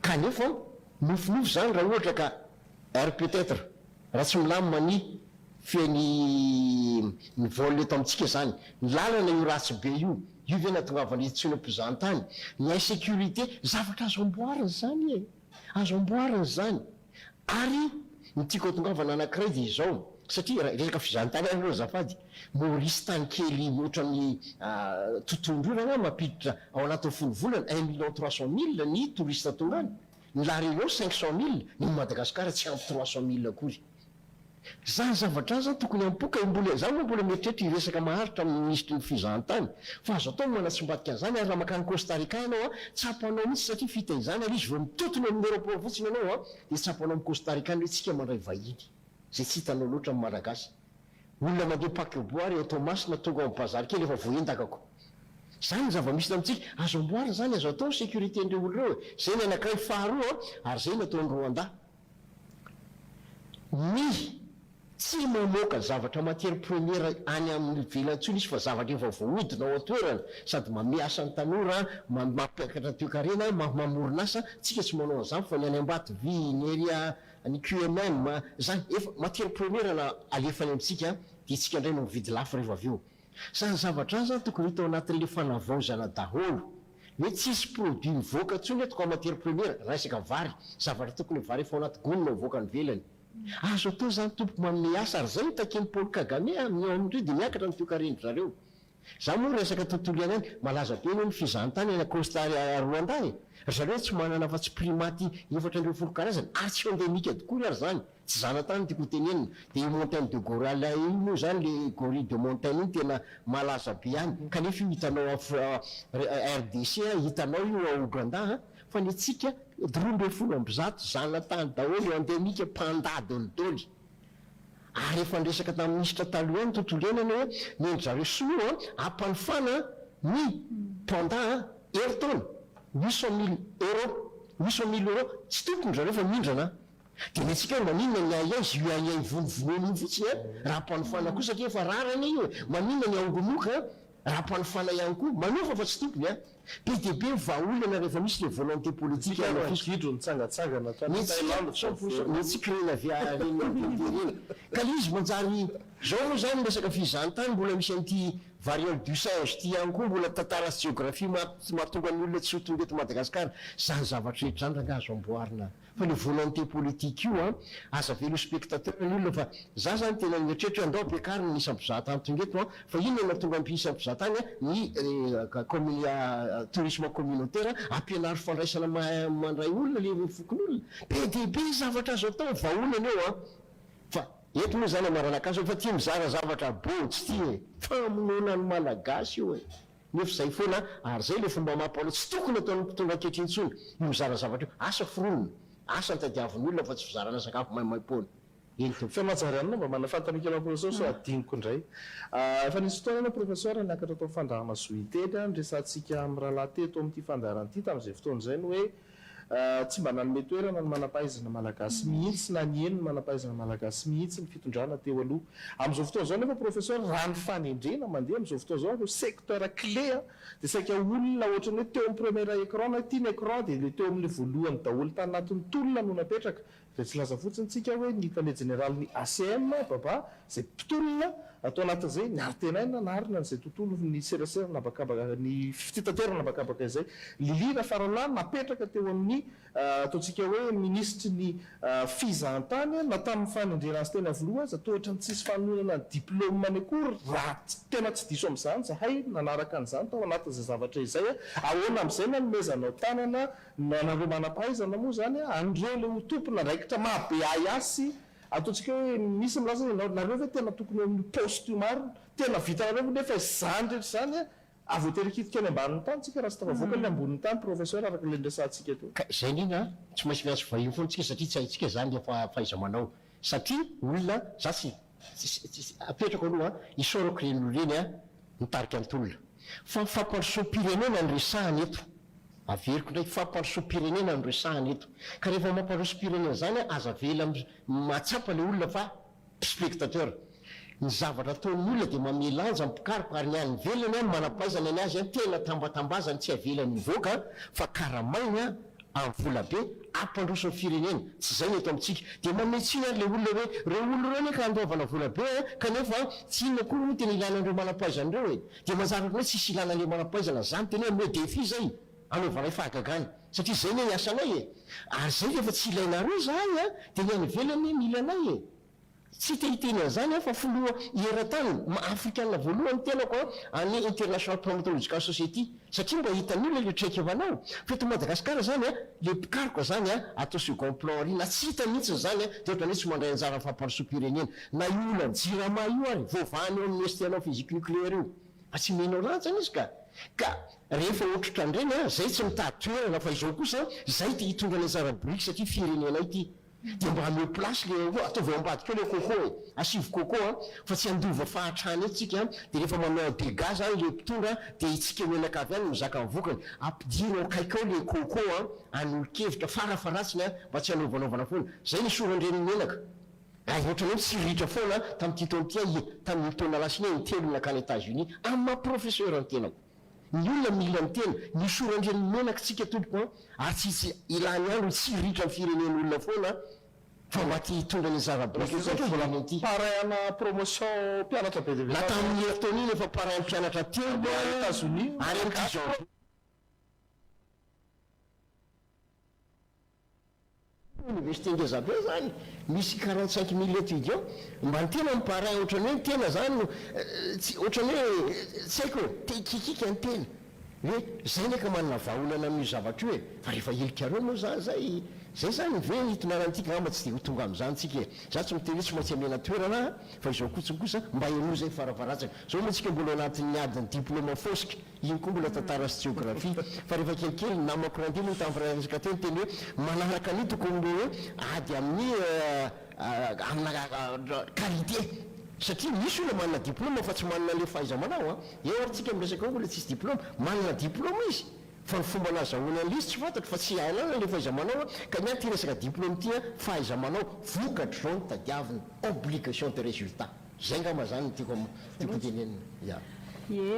Kanefa nofinofy izany raha ohatra ka ary peut être raha tsy milamina ny fe ny ny vol eto amintsika izany, ny lalana io ratsy be io, io ve nahatongavana hitsoina mpizahantany, ny insécurité, zavatra azo amboarina izany e! Azo amboarina izany. Ary ny tiako hatongavana anankiray dia izao, satria raha resaka fizahantany ary aloha azafady, Maurice tany kely ohatran'ny totohondry io rangahy mampiditra ao anatin'ny folo volana un million trois cent mille ny touriste tonga any, ny La Réunion cinq cent mille, ny Madagascar tsy ampy trois cent mille akory. Zany zavatra zany tokony hampoka e, mbola, za moa mbola mieritreritra hiresaka maharitra amin'ny minisitry ny fizahantany fa azo atao ny manatsimbadika an'izany ary raha mankany Costa Rica ianao an, tsapanao mihitsy satria fitaizana ilay izy vao mitotona eo amin'ny aéroport fotsiny ianao an, dia tsapanao amin'ny Costa Rica ny hoe tsika mandray vahiny, izay tsy hitanao loatra amin'ny Malagasy. Olona mandeha paquebot ary ao Toamasina tonga ao amin'ny bazary kely efa voaendakako. Izany ny zava-misy amintsika. Azo amboarina izany, azo atao ny sécurité-n'ireo olona ireo e. Izay ny anankiray. Faharoa, ary izay nataon'i Rwanda. Ny tsy mamoaka zavatra matière première any amin'ny ivelany intsony izy fa zavatra efa voahodina ao an-toerana sady manome asa ny tanora, mampiakatra ny toekarena, mamorona asa, tsika tsy manao an'izany fa ny any Ambatovy, ny ery ny QMM, zany efa matière première na alefa any amintsika dia tsika indray no mividy lafo rehefa avy eo. Zany zavatra zany zany tokony hita ao anatin'le fanavaozana daholo. Hoe tsisy produit mivoaka intsony eto ka matière première, resaka vary, zavatra tokony ho vary efa ao anaty gony no avoaka any ivelany. Azo atao zany tompoko manome asa ary zay no takian'i Paul Kagame amin'ny ao amin'ireo dia miakatra ny toekarendry zareo. Za moa resaka tontolo iainana, malaza be anie ny fizahantany any Costa Rwanda e! Ry zareo tsy manana afa-tsy primates 14 karazany ary tsy endemique akory ary zany. Tsy zanatany no tiako ho tenenina. Dia io montagne de gorala io moa izany le gorille de montagne io no tena malaza be any. Kanefa io hitanao ao RDC an, hitanao io ao Ouganda an. Fa ny antsika 112 zanatany daholo, endemique, panda dolidoly. Ary efa niresaka tamin'ny minisitra taloha ihany ny tontolo iainana hoe ny an-dry zareo sinoa an, ampanofana ny panda an, herintaona, 800 mille euros, 800 mille euros, tsy tompony ry zareo fa mindrana an. Dia ny antsika hoe maninona ny ahiahy, io ahiahy vonovonoina io fotsiny an, raha ampanofana koa satria efa rarany io e, maninona ny aongomoka an, raha ampanofana ihany koa, manofa fa tsy tompony an. Be dia be ny vahaolana rehefa misy le volonté politique Ny antsika no gidro nitsangatsangana tany Thaïlande vao very. Ny antsika ireny avy ireny mandehandeha ireny. Ka le izy manjary, zao moa zany resaka fizahantany mbola misy an'ity variole du singe ity ihany koa mbola tantara sy géographie mahatonga ny olona tsy ho tonga eto Madagasikara. Zany zavatra rehetra zany rangaha azo amboarina. Fa le volonté politique io an, aza avela ho spectateur ny olona fa za zany tena nieritreritra hoe andao ampiakarina ny isam-pizahatany tonga eto an, fa inona no mahatonga ny isam-pizahatany an, ny commune tourisme communautaire, ampianaro fandraisana mahay mandray olona le fokonolona, be dia be zavatra azo atao, vahaolana eo an, fa eto moa zany amaranakazo fa tia mizara zavatra bô tsy tia e, famonoana ny malagasy io e. Nefa izay foana ary izay ilay fomba amam-panao tsy tokony ataon'ny mpitondra ankehitriny intsony io mizara zavatra io. Asa foronina, asa notadiavin'ny olona fa tsy fizarana sakafo maimaim-poana. Eny tompoko. Fa manjary anona mba manana fanontaniana kely amin'ny professeur sao adinoko indray. Efa nisy fotoana ianao professeur niakatra tao fandrahama zo hiteny niresahantsika amin'ny rahalahy teto amin'ity fandaharana ity tamin'izay fotoana izay ny hoe Tsy mba nanome toerana ny manam-pahaizana malagasy mihitsy na niheno ny manam-pahaizana malagasy mihitsy ny fitondrana teo aloha. Amin'izao fotoana izao anefa Professeur, raha ny fanendrena mandeha amin'izao fotoana izao, ireo secteur clé dia saika olona ohatran'ny hoe teo amin'ny premier écran na ity ny écran dia ilay teo amin'ilay voalohany daholo tanatin'ny tolona no napetraka. Dia tsy hilaza fotsiny tsika hoe ny tale jeneralin'ny ACM, Baba, izay mpitolona ato anatin'izay, niaro-tenaina nanarina an'izay tontolon'ny serasera an'habakabaka, ny fitaterana an'habakabaka izay. Lily Rafaralahy napetraka teo amin'ny ataontsika hoe minisitry ny fizahantany, na tamin'ny fanendrena azy teny Iavoloha aza toa ohatran'ny tsisy fanononana ny diplaomany akory raha tena tsy diso amin'izany izahay nanaraka an'izany tao anatin'izay zavatra izay. Ahoana amin'izay no anomezanao tanana Nareo manam-pahaizana moa izany an'ireo ilay ho tompon'andraikitra maha be ahiahy sy ataontsika hoe misy milaza hoe nareo ve tena tokony eo amin'io poste io marina? Tena vitanareo ve nefa izany rehetra izany a voatery hikitika any ambanin'ny tany tsika raha tsy tafavoaka ny ambonin'ny tany Professeur araka ilay niresahantsika teo. Ka izay indrindra an, tsy maintsy miantso vahiny foana tsika satria tsy haintsika izany ilay fahaiza-manao satria olona za tsy tsy apetrako aloha an, isaorako ireny olona ireny an nitarika ny tolona fa fampandrosoam-pirenena no resahana eto. Averiko indray, fampandrosoam-pirenena no resahana eto. Ka rehefa mampandrosom-pirenena izany aza avela mahatsapa ilay olona fa spectateur. Ny zavatra ataon'ny olona dia manome lanja ny mpikaroka ary ny any ivelany an, manam-pahaizana ny azy an, tena tambatambazany tsy avelany hivoaka fa karamainy an, amin'ny vola be, hampandroso ny firenena. Tsy izay ny eto amintsika. Dia manome tsiny ary ilay olona hoe, ireo olona ireo anie ka andoavana vola be an, kanefa tsy inona akory moa tena ilana an'ireo manam-pahaizana ireo e. Dia manjary ohatran'ny hoe tsisy ilana an'ilay manam-pahaizana zany tena hoe omeo défi zay anaovanay fahagagana satria zay anie ny asanay e! Ary zay rehefa tsy ilainareo zahay a dia ny any ivelany anie mila anay e! Tsy te hiteny an'izany aho fa filoha eran-tany afrikana voalohany ny tenako a any International Primatological Society satria mba hitan'ny olona ilay traikefanao fa eto Madagasikara zany a le mpikaroka zany a atao second plan ary na tsy hita mihitsy zany a dia ohatran'ny hoe tsy mandray anjara amin'ny fampandrosoam-pirenena Na io olan'ny jirama io ary voavahany eo amin'ny ST hanao physique nucléaire io fa tsy omenao lanjany izy ka! Ka rehefa otrotran'ireny an, zay tsy mitady toerana fa izao kosa zay te hitondra ny anjara biriky satria firenenay ity dia mba ameo place le hoe ataovy ao ambadika ao le coco e! Asivo coco an! Fa tsy handova fahatrana eto tsika an! Dia rehefa manao dégâts zany le mpitondra dia itsika mianakavy ihany no mizaka ny vokany! Ampidiro ao akaiky ao le coco an! Anolo-kevitra farafaharatsiny an! Mba tsy hanaovanaovana foana! Zay ny soran-dreniny menaka! Ary ohatran'ny hoe mitsiriritra foana tamin'ity taona ity aho, tamin'iny taona lasa iny aho intelo nankany Etats-Unis, amin'ny maha professeur ny tenako. Ny olona mila ny tena, ny soran-dreny menaka tsika tompoko an, ary tsy tsy ilany andro hitsiriritra ny firenen'olona foana fa mba te hitondra ny anjara biriky eto amin'ny firenena ity. Parrain ana promotion mpianatra be dia be Na tamin'ny herintaona iny efa parrain mpianatra telo aho, ary amin'ity janvier. Université ngeza be zany, misy 45 mille étudiants, mba ny tena mi-parrain ohatran'ny hoe ny tena zany no tsy ohatran'ny hoe tsy haiko e, te hikikika ny tena hoe zay ny aka manana vahaolana amin'io zavatra io e, fa rehefa hilikareo moa zany zay, zay zany ve ny hitondrana an'ity angamba tsy dia ho tonga amin'izany tsika e, za tsy miteny hoe tsy maintsy amena toerana aho fa izao kotsiny kosa mba henoy zay faravaratsiny, zao moa tsika mbola ao anatin'ny adin'ny diploma fosika, Iny koa mbola tantara sy jeografia. Fa rehefa kelikely, ny namako Randy moa tamin'ny resaka teo niteny hoe manaraka an'io tokony mbo hoe ady amin'ny amina qualité. Satria misy olona manana diploma fa tsy manana an'ilay fahaiza-manao an. Eo ary tsika miresaka hoe olona tsisy diploma. Manana diploma izy fa ny fomba nahazahoany an'ilay izy tsy fantatro fa tsy ananany ilay fahaiza-manao an. Ka ny ahy ity resaka diploma ity an, fahaiza-manao, vokatr'izao no tadiavina, obligation de résultat. Zay ngamba zany no tiako tiako tenenina ya. Ie,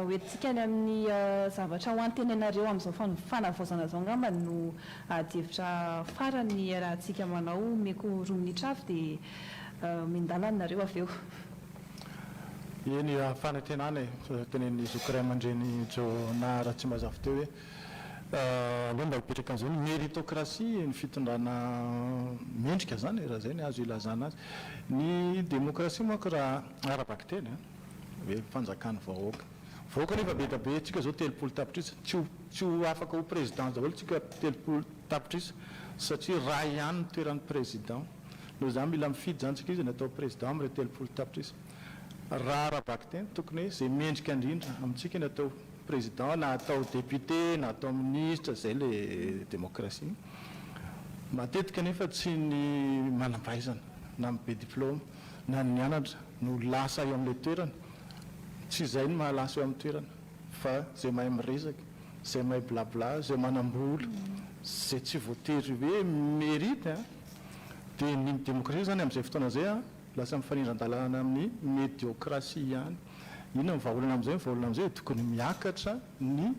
hoentintsika any amin'ny zavatra ho antenainareo amin'izao fanavaozana izao angamba no adihevitra farany iarahantsika manao. Omeko roa minitra avy dia omen-dalana nareo avy eo. Eny, fanantenana e, tenenin'i zoky ray aman-dreny Jonah Ratsimbazafy teo hoe Aleo mba hipetraka amin'izay ny méritocratie, ny fitondrana mendrika izany e, raha izay ny azo ilazana azy. Ny démocratie manko raha ara-bakiteny an, hoe fanjakan'ny vahoaka. Vahoaka anefa be dia be, tsika izao 30 tapitrisa, tsy ho tsy ho afaka ho président daholo tsika 30 tapitrisa satria iray ihany ny toeran'ny président. Noho izany mila mifidy izany tsika iza ny atao président amin'ireo 30 tapitrisa. Raha ara-bakiteny tokony hoe izay mendrika indrindra amintsika ny atao Président na atao député na atao ministre zay le démocratie. Matetika anefa tsy ny manam-pahaizana na ny be diplôme na ny nianatra no lasa eo amin'ilay toerana. Tsy izay no mahalasa eo amin'ny toerana fa zay mahay miresaka, zay mahay blabla, zay manam-bola, zay tsy voatery hoe mérite an. Dia ny démocratie zany amin'izay fotoana izay an lasa mifanindran-dalana amin'ny médiocratie ihany. Inona ny vahaolana amin'izay? Ny vahaolana amin'izay dia tokony miakatra ny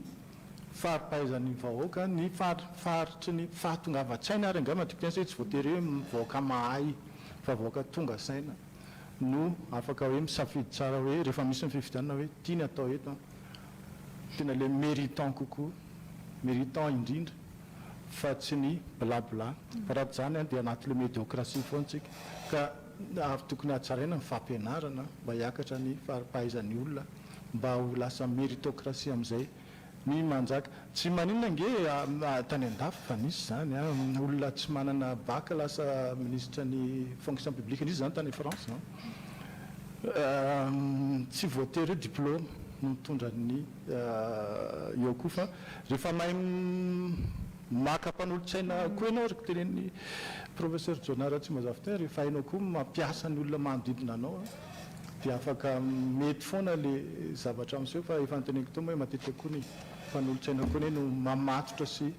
fari-pahaizan'ny vahoaka, ny faritry ny fahatongavan-tsaina ary angamba tiako tenenina satria tsy voatery hoe vahoaka mahay fa vahoaka tonga saina no afaka hoe misafidy tsara hoe rehefa misy ny fifidianana hoe ity ny atao eto an, tena ilay méritant kokoa, méritant indrindra fa tsy ny blabla fa raha tsy izany dia anatin'ilay médiocratie foana tsika ka Ary tokony hatsaraina ny fampianarana mba hiakatra ny fari-pahaizan'ny olona mba ho lasa meritocratie amin'izay ny manjaka. Tsy maninona ange tany andafy fa nisy izany an, olona tsy manana bac lasa minisitra ny fonction publique, nisy izany tany France an. Tsy voatery hoe diplôme no mitondra ny eo koa fa rehefa mahay maka mpanolotsaina koa ianao araka tenenin'ny Professeur Jonah Ratsimbazafy rehefa hainao koa mampiasa ny olona manodidina anao dia afaka mety foana le zavatra miseho fa efa noteneniko teo moa hoe matetika koa ny mpanolotsaina koa anie no mamatotra sy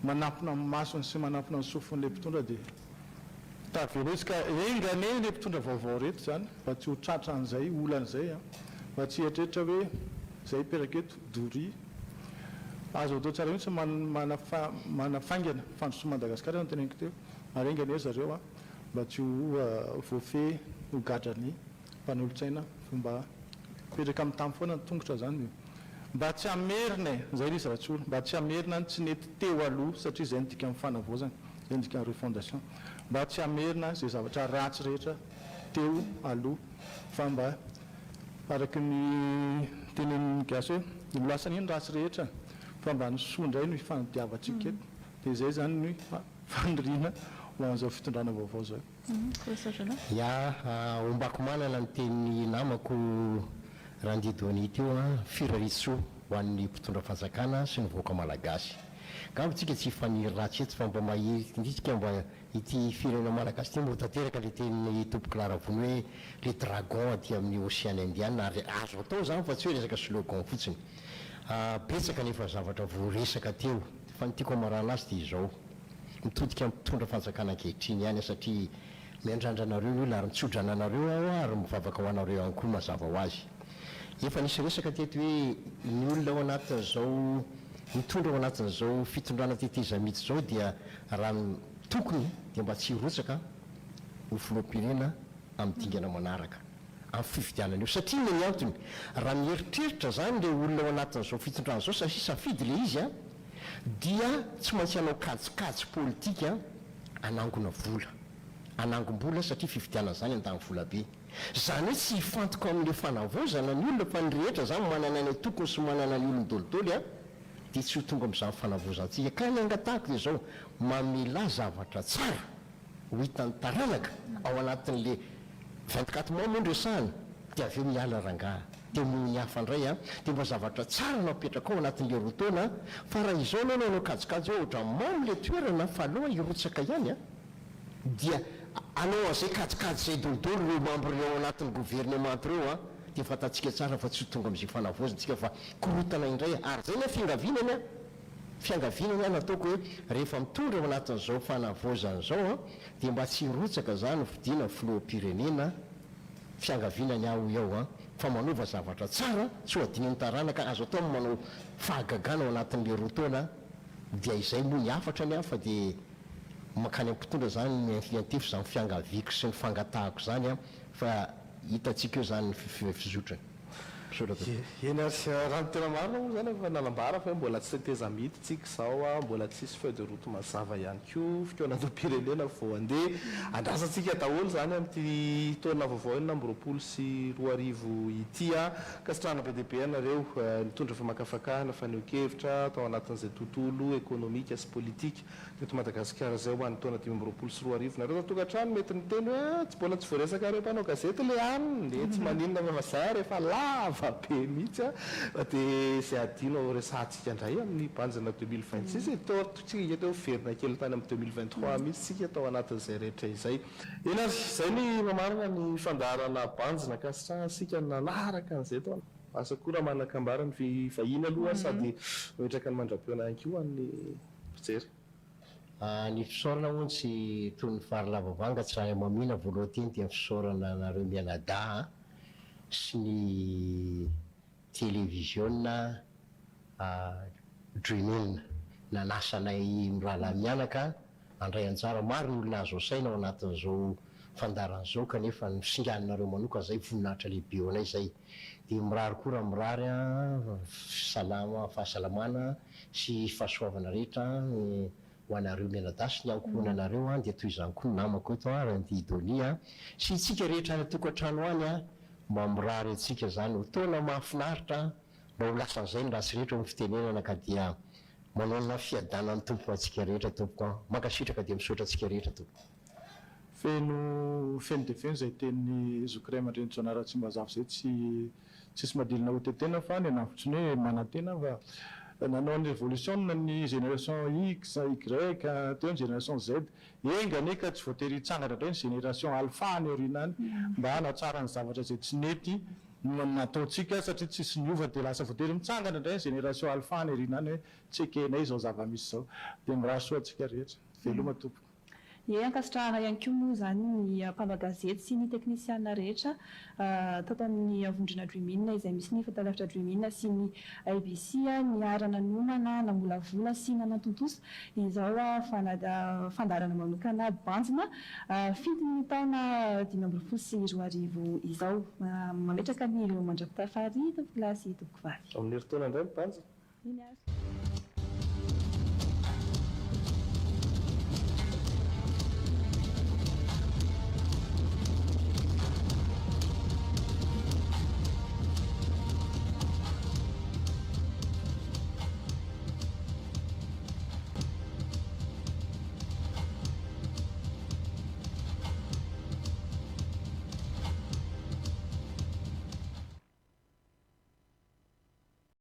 manampina ny masony sy manampina ny sofin'ilay mpitondra dia Tavela izy ka enga anie le mpitondra vaovao reto zany mba tsy ho tratra an'izay olana izay an! Mba tsy hieritreritra hoe zay hipetraka eto doria. Azo atao tsara mihitsy manafaingana fandrosoan'i Madagasikara no teneniko teo ary enga anie ry zareo an mba tsy ho voafehy ho gadran'ny mpanolotsaina fa mba mipetraka amin'ny tany foana ny tongotra zany mba tsy hamerina e! Zay ry izy Ratsolo, mba tsy hamerina ny tsy nety teo aloha satria zay no dikan'ny fanavaozana, zay no dikan'ny refondation, mba tsy hamerina izay zavatra ratsy rehetra teo aloha fa mba araka ny tenenin'ny gasy hoe ho lasana iny ratsy rehetra fa mba ny soa indray no hifanodiavantsika eto dia zay zany ny faniriana ho an'izao fitondrana vaovao izao. Ya, ombako manana ny tenin'ny namako Randy Donny teo an, firariantsoa ho an'ny mpitondra fanjakana sy ny vahoaka malagasy. Angamba tsika tsy hifaniry ratsy eto fa mba mahery indritsika mba ity firenena malagasy ity mba ho tanteraka le tenin'i Tompokolahy Ravony hoe le dragon aty amin'ny ocean Indian ary azo atao izany fa tsy hoe resaka slogan fotsiny. Betsaka nefa zavatra voaresaka teo fa ny tiako hamarana azy dia izao. Mitodika amin'ny mpitondra fanjakana ankehitriny ihany aho satria. Miandrandra anareo ny olona ary mitsodrana anareo aho ary mivavaka ho anareo ihany koa mazava ho azy. Efa nisy resaka teto hoe ny olona ao anatin'izao mitondra ao anatin'izao fitondrana tetezamita izao dia raha ny tokony dia mba tsy hirotsaka ho filoham-pirenena amin'ny dingana manaraka amin'ny fifidianana eo. Satria inona ny antony? Raha mieritreritra izany ilay olona ao anatin'izao fitondrana izao satria safidy ilay izy an, dia tsy maintsy hanao kajikajy politika hanangona vola. Hanangom-bola satria fifidianana izany handany vola be. Izany hoe tsy hifantoka amin'ilay fanavaozana ny olona fa ny rehetra izany manana ny antokony sy manana ny olony dolidoly an, dia tsy ho tonga amin'izany fanavaozantsika. Ka ny angatahako dia izao, mamelà zavatra tsara ho hitan'ny taranaka ao anatin'le 24 mois moa no resahana dia avy eo miala rangaha dia noho ny hafa indray an, dia mba zavatra tsara no apetraka ao anatin'le roa taona an, fa raha izao anao no hanao kajikajy hoe ohatran'ny mamy le toerana fa aleo hirotsaka ihany an, dia hanao an'izay kajikajy izay dolidoly ireo membre ireo ao anatin'ny governemanta ireo an, dia fantatsika tsara fa tsy ho tonga amin'izay fanavaozana isika fa korontana indray ary izay ny fiangaviana ny ahy. Fiangaviana ny ahy nataoko hoe rehefa mitondra ao anatin'izao fanavaozana izao an, dia mba tsy hirotsaka zany ho fidiana filoham-pirenena, fiangaviana ny ahy hoy aho an, fa manova zavatra tsara tsy ho adinon'ny taranaka, azo atao ny manao fahagagana ao anatin'le roa taona, dia izay moa ny hafatra ny ahy fa dia mankany amin'ny mpitondra zany ny miantefy izany fiangaviako sy ny fangatahako izany an, fa hitantsika eo izany ny fizotrany. Misaotra tompoko. Eny ary, raha ny tena marina moa izany efa nanambara fa hoe mbola tsy tetezamita tsika izao, mbola tsisy feuille de route mazava ihany koa, fikaonandoham-pirenena vao handeha. Andrasantsika daholo izany amin'ity taona vaovao 2026 ity. Ankasitrahana be dia be ianareo nitondra famakafakana, fanehoan-kevitra tao anatin'izay tontolo ekonomika sy politika. Teto Madagasikara izay ho an'ny taona 2025. Nareo tato tokantrano mety niteny hoe tsy mbola tsy voaresakareo mpanao gazety le anona e, tsy maninona fa zay ary efa lava be mihitsy a, fa dia izay adino resahantsika indray amin'ny banjina 2026 e, toa tsika teo miverina kely tany amin'ny 2023 mihitsy tsika tao anatin'izay rehetra izay. Eny ary, izay ny mamarana ny fandaharana banjina, ankasitrahana isika nanaraka an'izay tao. Asa koa raha manan-kambara ny vahiny aloha sady mametraka ny mandra-pihaona ihany koa ho an'ny mpijery. Ny fisaorana hono tsy toy ny fary lava vanga tsy ray amamina voaloha teny dia ny fisaorana anareo mianadahy sy ny televiziona Dream'in nanasa anay mirahalahy mianaka handray anjara maro ny olona azo asaina ao anatin'izao fandaharana izao kanefa ny fisinganinareo manokana izay voninahitra lehibe ho anay izay dia mirary koa raha mirary an salama fahasalamana sy fahasoavana rehetra ho anareo mianadahy sy ny ankohonanareo an dia toy izany koa ny namako eto an Randy Donia an sy itsika rehetra any an-tokantrano any an mba mirary antsika izany ho taona mahafinaritra an mba ho lasan'izay ny ratsy rehetra hoy ny fitenenana ka dia manonona fiadanan'ny Tompo ho antsika rehetra tompoko an mankasitraka dia misaotra antsika rehetra tompoko. Feno feno dia feno izay tenin'i Zoky Ray aman-dreny Jonah Ratsimbazafy izay tsy Tsisy madilina ho tetena fa ny anahy fotsiny hoe manantena fa nanao ny revolution ny génération X, Y, teo ny génération Z. Enga anie ka tsy voatery hitsangana indray ny génération alpha any aoriana any mba hanatsara ny zavatra izay tsy nety nataontsika satria tsisy niova dia lasa voatery mitsangana indray ny génération alpha any aoriana any hoe tsy ekenay izao zava-misy izao. Dia mirary soa antsika rehetra. Veloma tompoko. Ie, ankasitrahana ihany koa moa izany ny mpanao gazety sy ny teknisiana rehetra tato amin'ny vondrona Dream'in izay misy ny fahitalavitra Dream'in sy ny ABC niara-nanomana, namolavola sy nanatontosa izao fandaharana manokana banjina fintin'ny taona 2025 izao. Mametraka ny ireo mandra-pitafary tompokolahy sy tompokovavy. Amin'ny herintaona indray ny banjina. Eny ary.